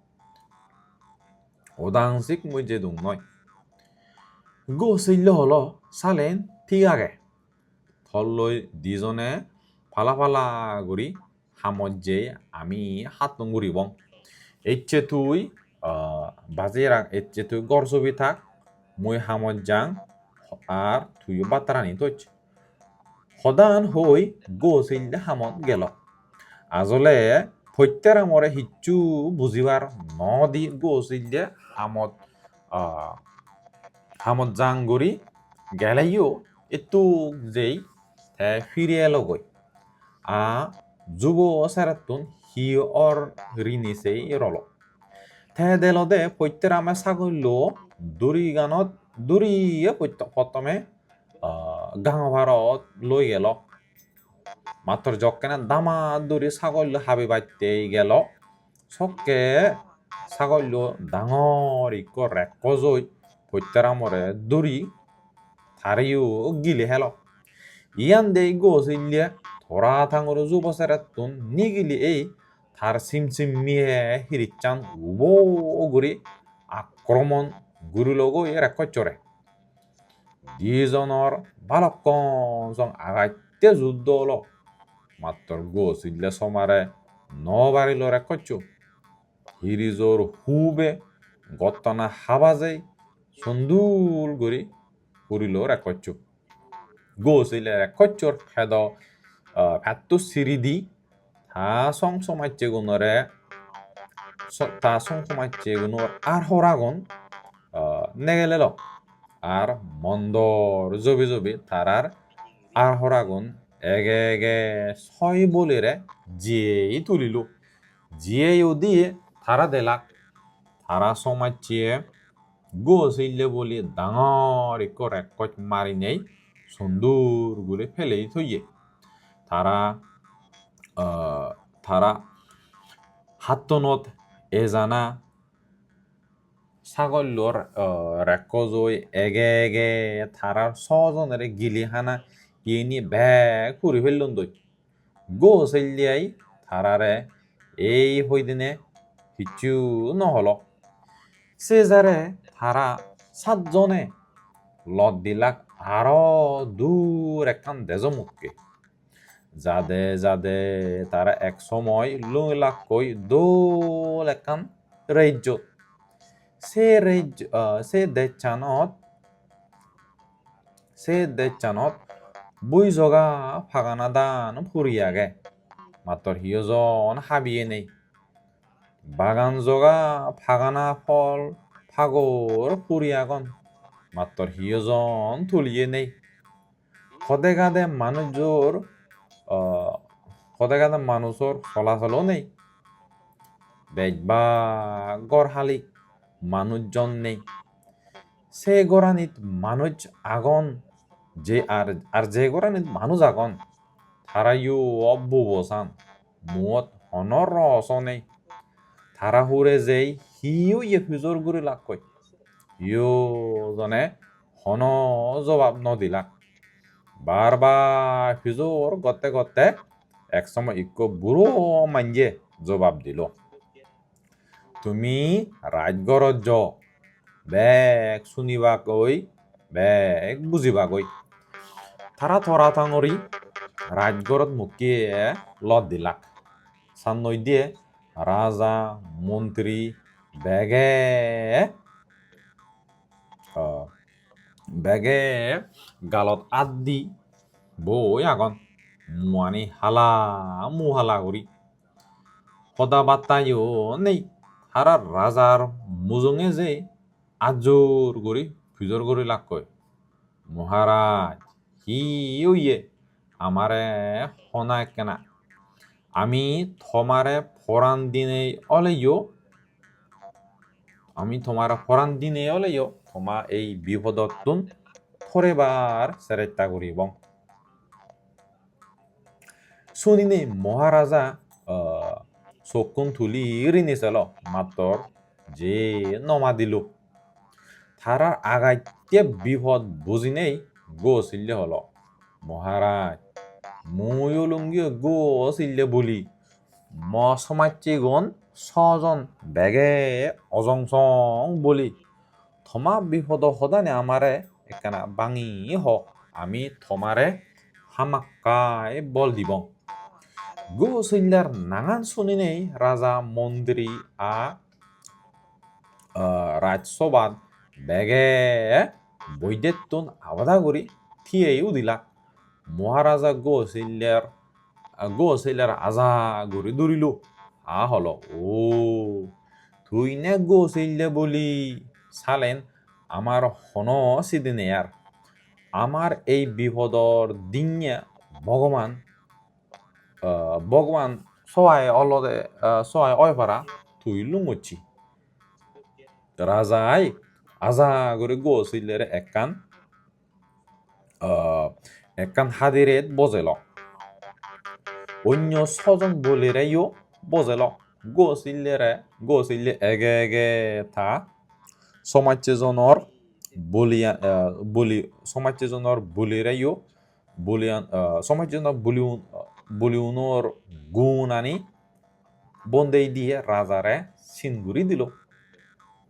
Odangsik mui jedung noi." Gosille holo, "Salen thik age. Tolloi dijone pala pala guri hamot jei ami hatton guribong. Ecche tui, ah, baji rang, ecche tui gor sobi thak, mui hamot jang, ar tuiyo bhattarani thoj." Hodan hoi Gosille hamot gelo. Ajole Poitteramore hissu bujibar no di Gosille hamot, ah, hamot jang guri geleyo ettuk jei te piri elogoi. A jubo serettun hi or rini sei rolo. Te delode Poitterame sagollo duriganot duriye pottome, ah, gango parot loi gelo. Mattor jokkene dama duri sagollo habibatte gelo, sokke sagollo dangor ikko rekkojoi Poitteramore duri tareyo gili helo. Iyan dei Gosille tora tangoro jubo serettun nigili ei tar simsimmiye hirissan ubo guri akromon gurilogoi rekkojore. Dijonor balukkun song agatte juddo olo. Mattor Gosille somare no barilo rekkoccho. Hirijor hube gottona haba jei sundul guri purilo rekkoccho. Gosille rekkocchor pedo, ah, petto siri di ta song somajjegunore, so-, ta song somajjegunor ar horagun, ah, negelelo. Ar mondor jobi jobi tarar ar horagun ege ege soi bolire jiyei tulilo. Jiyei udi tara delak, tara somajje Gosille boli dangor ikko rekkoj marinei sundur guri pelei toye. Tara ah, tara hattunot ejana sagollor, ah, rekkojoi ege ege tarar sojonore gili hana iyeni bek puri pellondoi. Gosillei tarare ei hoidine hissu no holo. Sejare tara satjone lot dilak aro dur ekkan dejo mukke. Jade jade tara ek somoy lungilakkoi dol ekkan rejjot. Se rejj-, ah, se dejchanot, se dejchanot bui joga paganadan puri age. Mattor hiyo jon habiye nei. Bagan joga pagana phol pagor puri agon. Mattor hiyo jon tuliye nei. Hode gade manujor, ah, hode gade manujor holasolo nei. Bejbak gor hali, manujjon nei. Se goranit manuj agon, je ar, ar je goranit manuj agon, tarayo bubosan, muot hono roso nei. Tara hure jei hi oye pujor gurilakkoi. Hiyo jone hono jobab no dilak. Bar bar pujor gotte gotte ek somoy ikko buro manje jobab dilo. Tumi rajgorot jo, bek sunibak oi, bek bujibak oi. Tara tora tangori rajgorot mukke lot dilak. Sannoi diye raja, montri, bege, ah, bege galot addi boi agon. Muani hala, mu hala guri. Hoda battayo nei. Tara rajar mujunge je ajur guri pujor gurilakkoi. Maharaj, hi oye? Amare hona ekkena. Ami tomare poran dinei oleyo, ami tomare poran dinei oleyo, toma ei bipodottun porebar seresta guribong. Suninei Maharaja, ah, sokkun tuli rini selo, mattor je no madilo. Tarar agatte bipod bujinei Gosille holo, "Maharaj, mui olungi Gosille buli, mo somajjegun sojon bege ojong song buli. Toma bipodo hodani amare ekkana bangi ho, ami tomare hamakkai bol dibong." Gosillar nangan suninei raja, mondri a, ah, rajsobhat bege boidettun abada guri thiyei udilak. Maharaja Gosillar, ah, Gosillar aja guri durilo. A holo, "O, tui ne Gosille buli? Salen amar hono sidi nei ar. Amar ei bipodor dinne Bhogoban, ah, Bhogoban sohai olode, ah, sohai oi para tui lungocchi." Rajai aja guri Gosillere ekkan, ah, ekkan hadiret bojelo. Onyo sojon bulireyo bojelo. Gosillere, Gosille ege ege ta somajjejonor buliya-, ah, buli, somajjejonor bulireyo, buliyan, ah, somajjejonor buliun-, buliunor gunani bondei diye rajare sin guri dilo.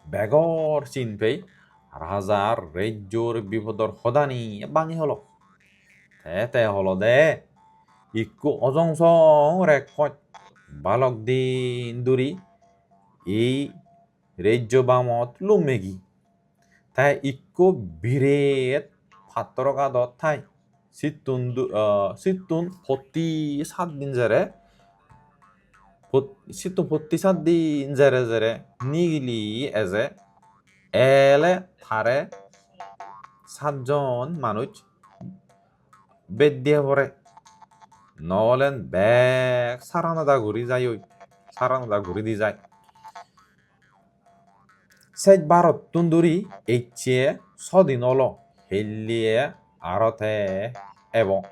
Begor sin pei rajar rejjor bipodor hodani bangi holo. Te te holode, "Ikko ojong song rekkoj balok din duri ei rejjo bamot lummegi. Te ikko biret pattoro gadot thai. Sittun du-, ah, sittun potti sat din jere, pot-, sittun potti sat din jere jere nigili eje. Ele tare satjon manuj bed diye pore. No olen bek saranada guri jai oi, saranada guri di jai." Sej barottun duri ecche sodin olo, helliye aro te ebo.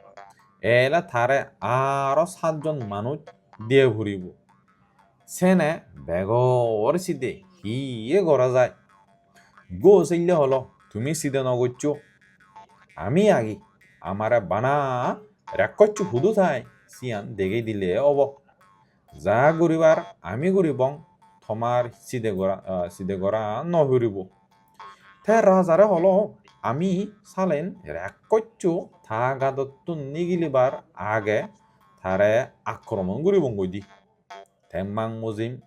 Ele tare aro satjon manuj diye puribo. Sene begor side hiye gora jai? Gosille holo, "Tumi side no goccho. Ami agi, amare bana rekkochcho hudu thai, siyan degei dile obo. Ja guribar ami guribong, tomar side gora, ah, side gora no puribo." Te rajare holo, "Ami salen rekkochcho ta gadottun nigilibar age tare akromon guribong goi di." Temmang mujim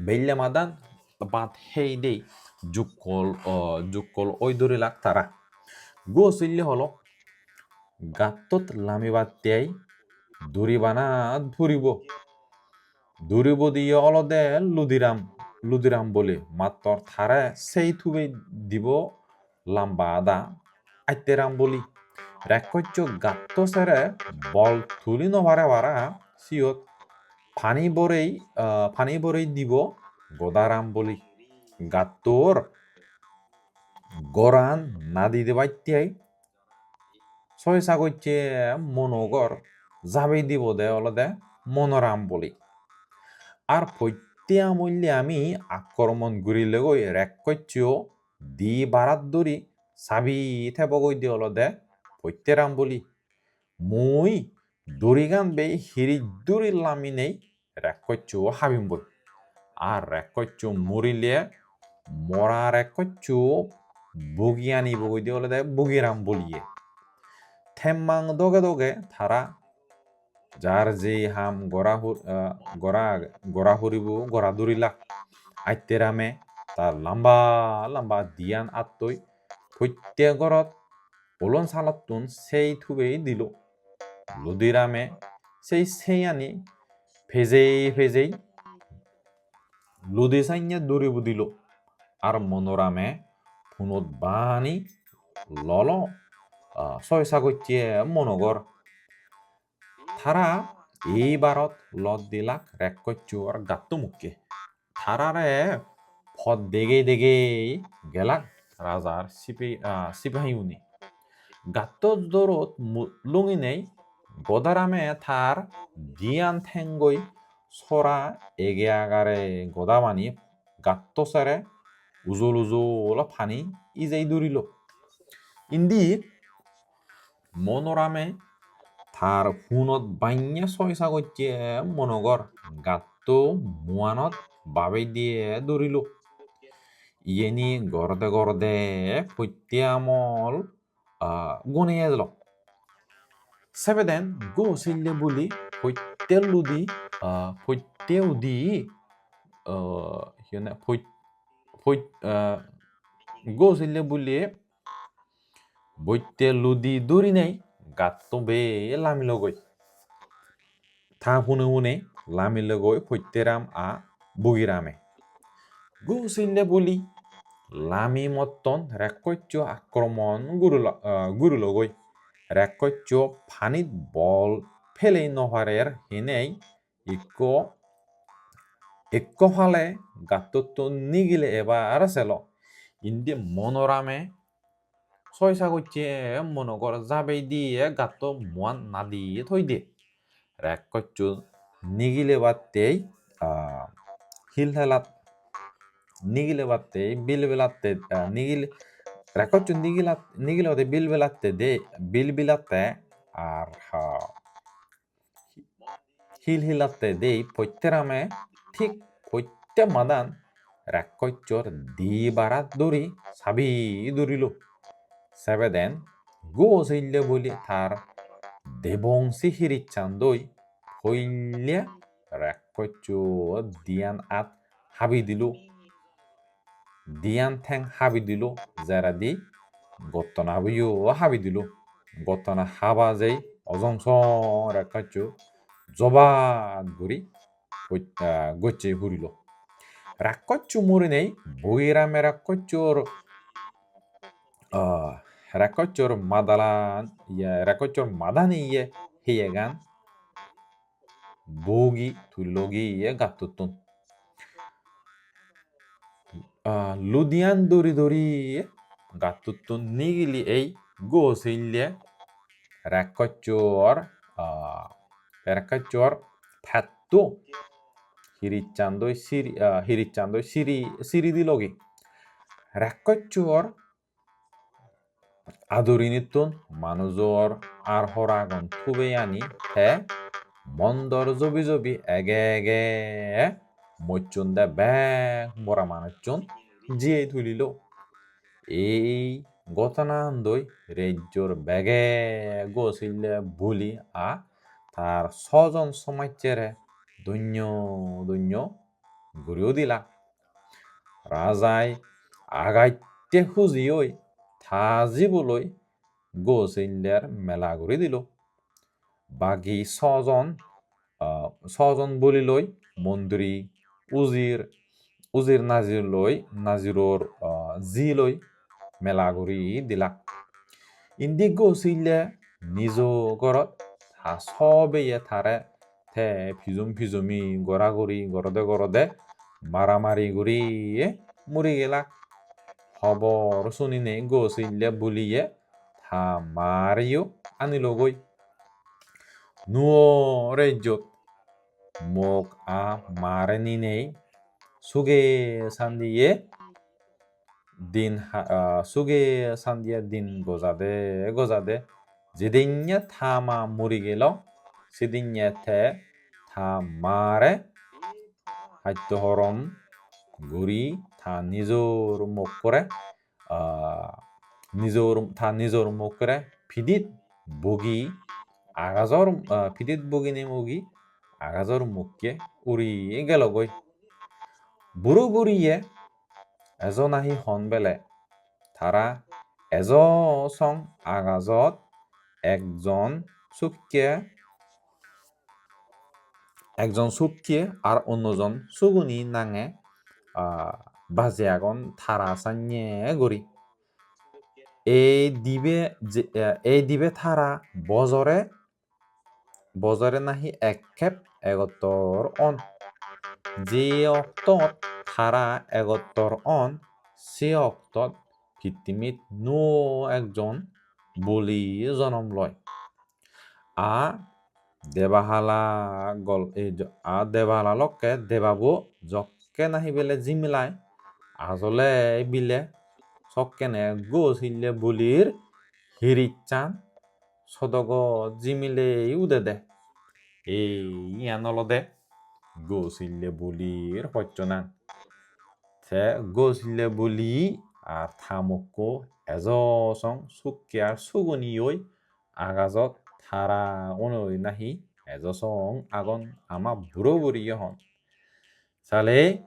belle madan bhat hei dei jukkol, o, jukkol oi durilak tara. Gosille holo, "Gattot lamibattei duri banat puribo. Duri bodiye olode Ludiram, Ludiram boli, mattor tare sei tubei dibo lamba ada Aitteram boli." Rekkochcho gatto sere bol tuli no pare para, siyot pani borei, ah, pani borei dibo Godaram boli. Gattor goran nadi debattei soi sagocche monogor jabei dibode olode Monoram boli. Ar poitte amolle ami akromon gurilegoi rekkochcho di barat duri sabi thebogoi de olode Poitteram boli. Mui durigan bei hiris duri laminei rekkochcho habimboi. Ar rekkochcho murile mora rekkochcho bugi anibogoi de olode Bugiram boliye. Temmang doge doge tara jar je ham gora hu-, ah, gora, gora huribo gora durilak. Aitterame ta lamba lamba diyan attoi poitte gorot olon salottun sei tubei dilo. Ludirame sei seiyani pejei pejei ludi sanye duri budilo. Ar Monorame punot bani lolo, ah, soi sagocche monogor. Tara ei barot lot dilak rekkochchor gatto mukke. Tarare pot degei degei gelak rajar sipi-, ah, sipahiyune. Gatto dorot mu-, lunginei Godarame tar diyan thengoi sora ege agare goda bani gatto sere ujol ujol pani ijei durilo. Indi Monorame tar punot banye soi sagocche monogor gatto muanot babei diye durilo. Iyeni gorde gorde poitte amol, ah, gone ejelo. Sebeden Gosille buli poitte ludi, ah, poitte udi, ah, hi honne, poi-, poi-, ah, Gosille buli boitte ludi durinei gatto bei lamilogoi. Ta hune hune lamilogoi Poitteram a Bugirame. Gusille buli lami motton rekkochcho akromon gurilo-, ah, gurilogoi. Rekkochcho panit bol pelei no parer hinei ikko, ikko pale gattottun nigile ebar selo. Indi Monorame soi sagocche monogor jabei diye gatto muan nadiye thoide. Rekkochcho nigilebattei, ah, hil helat, nigilebattei bilbilatte, ah, nigil-, rekkochcho nigilat-, nigilebade bilbilatte de, bilbilatte ar, ha, hil hilatte dei Poitterame thik poitte madan rekkochchor di barat duri sabi durilo. Sebeden Gusille buli tar debongsi hiricchandoi poille rekkochcho diyan at habi dilo. Diyan theng habi dilo, jeredi gottona habiyo habi dilo. Gottona haba jei ojong song rekkochcho jobat guri goch-, ah, gocche hurilo. Rekkochcho murinei Bugirame rekkochchor, ah, rekkochchor madalan, iye, rekkochchor madani iye heyegan bugi tullogoi gattottun. Ah, ludiyan duri duri gattottun nigili ei Gusille Rekkochor, ah, rekkochor petto hirichchandoi siri, ah, hirichchandoi siri, siri dilogi. Rekkochor adurinittun manujor ar horagon tubeyani te mondor jobi jobi ege ege mocchonde bek bora manuchchun jiyei tulilo. Ei ghotonandoi rejjor bege Gosille buli a tar sojon somajjere donyo donyo guri udila. Rajai agatte huji oi ta jibuloi Gosiller mela guri dilo. Bagi sojon, ah, sojon buliloi mondri, ujir, ujir najirloi, najiror, ah, jiloi mela guri dila. Indi Gosille nijo gorot ta sobeye tare te pijum pijumi gora guri gorode gorode maramari guri muri gelak. Hobor suninei Gosille buliye ta mareyo anilogoi. Nuo rejjot mok a mare ninei suge sandiye din ha-, ah, suge sandiye din gojade gojade jedinye ta ma muri gelo, sedinye te ta mare hatto horom guri ta nijor mokkore, ah, nijor, ta nijor mokkore pidit bogi agajor, ah, pidit boginei mogi agajor mokke uri gelogoi. Buro buriye ejo nahi hon bele, tara ejo song agajot ekjon sukke, ekjon sukke ar onnojon suguni nange, ah, baje agon tara sanye guri. Ei dibe je, eh, ei dibe tara bojore, bojore nahi ekkep egottor on. Je oktot tara egottor on, se oktot pittimit nuo ekjon buli jonom loi. A debahala gol-, ei jo-, a debahala lokke debabo jokke nahi bele jimilai, ajole bile sokkene Gosille bulir hirichchan sodogot jimilei udede. Ei iyan olode Gosille bulir pocchonan. Te Gosille buli ar ta mokko ejo song sukke ar suguni oi agajot tara unoi nahi ejo song agon ama buro buriyo hon. Sale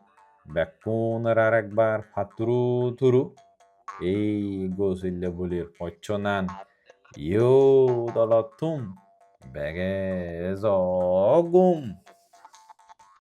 bekkunore arekbar patturu turu ei Gosille bulir pocchonan iyot olottun bege ejo gum.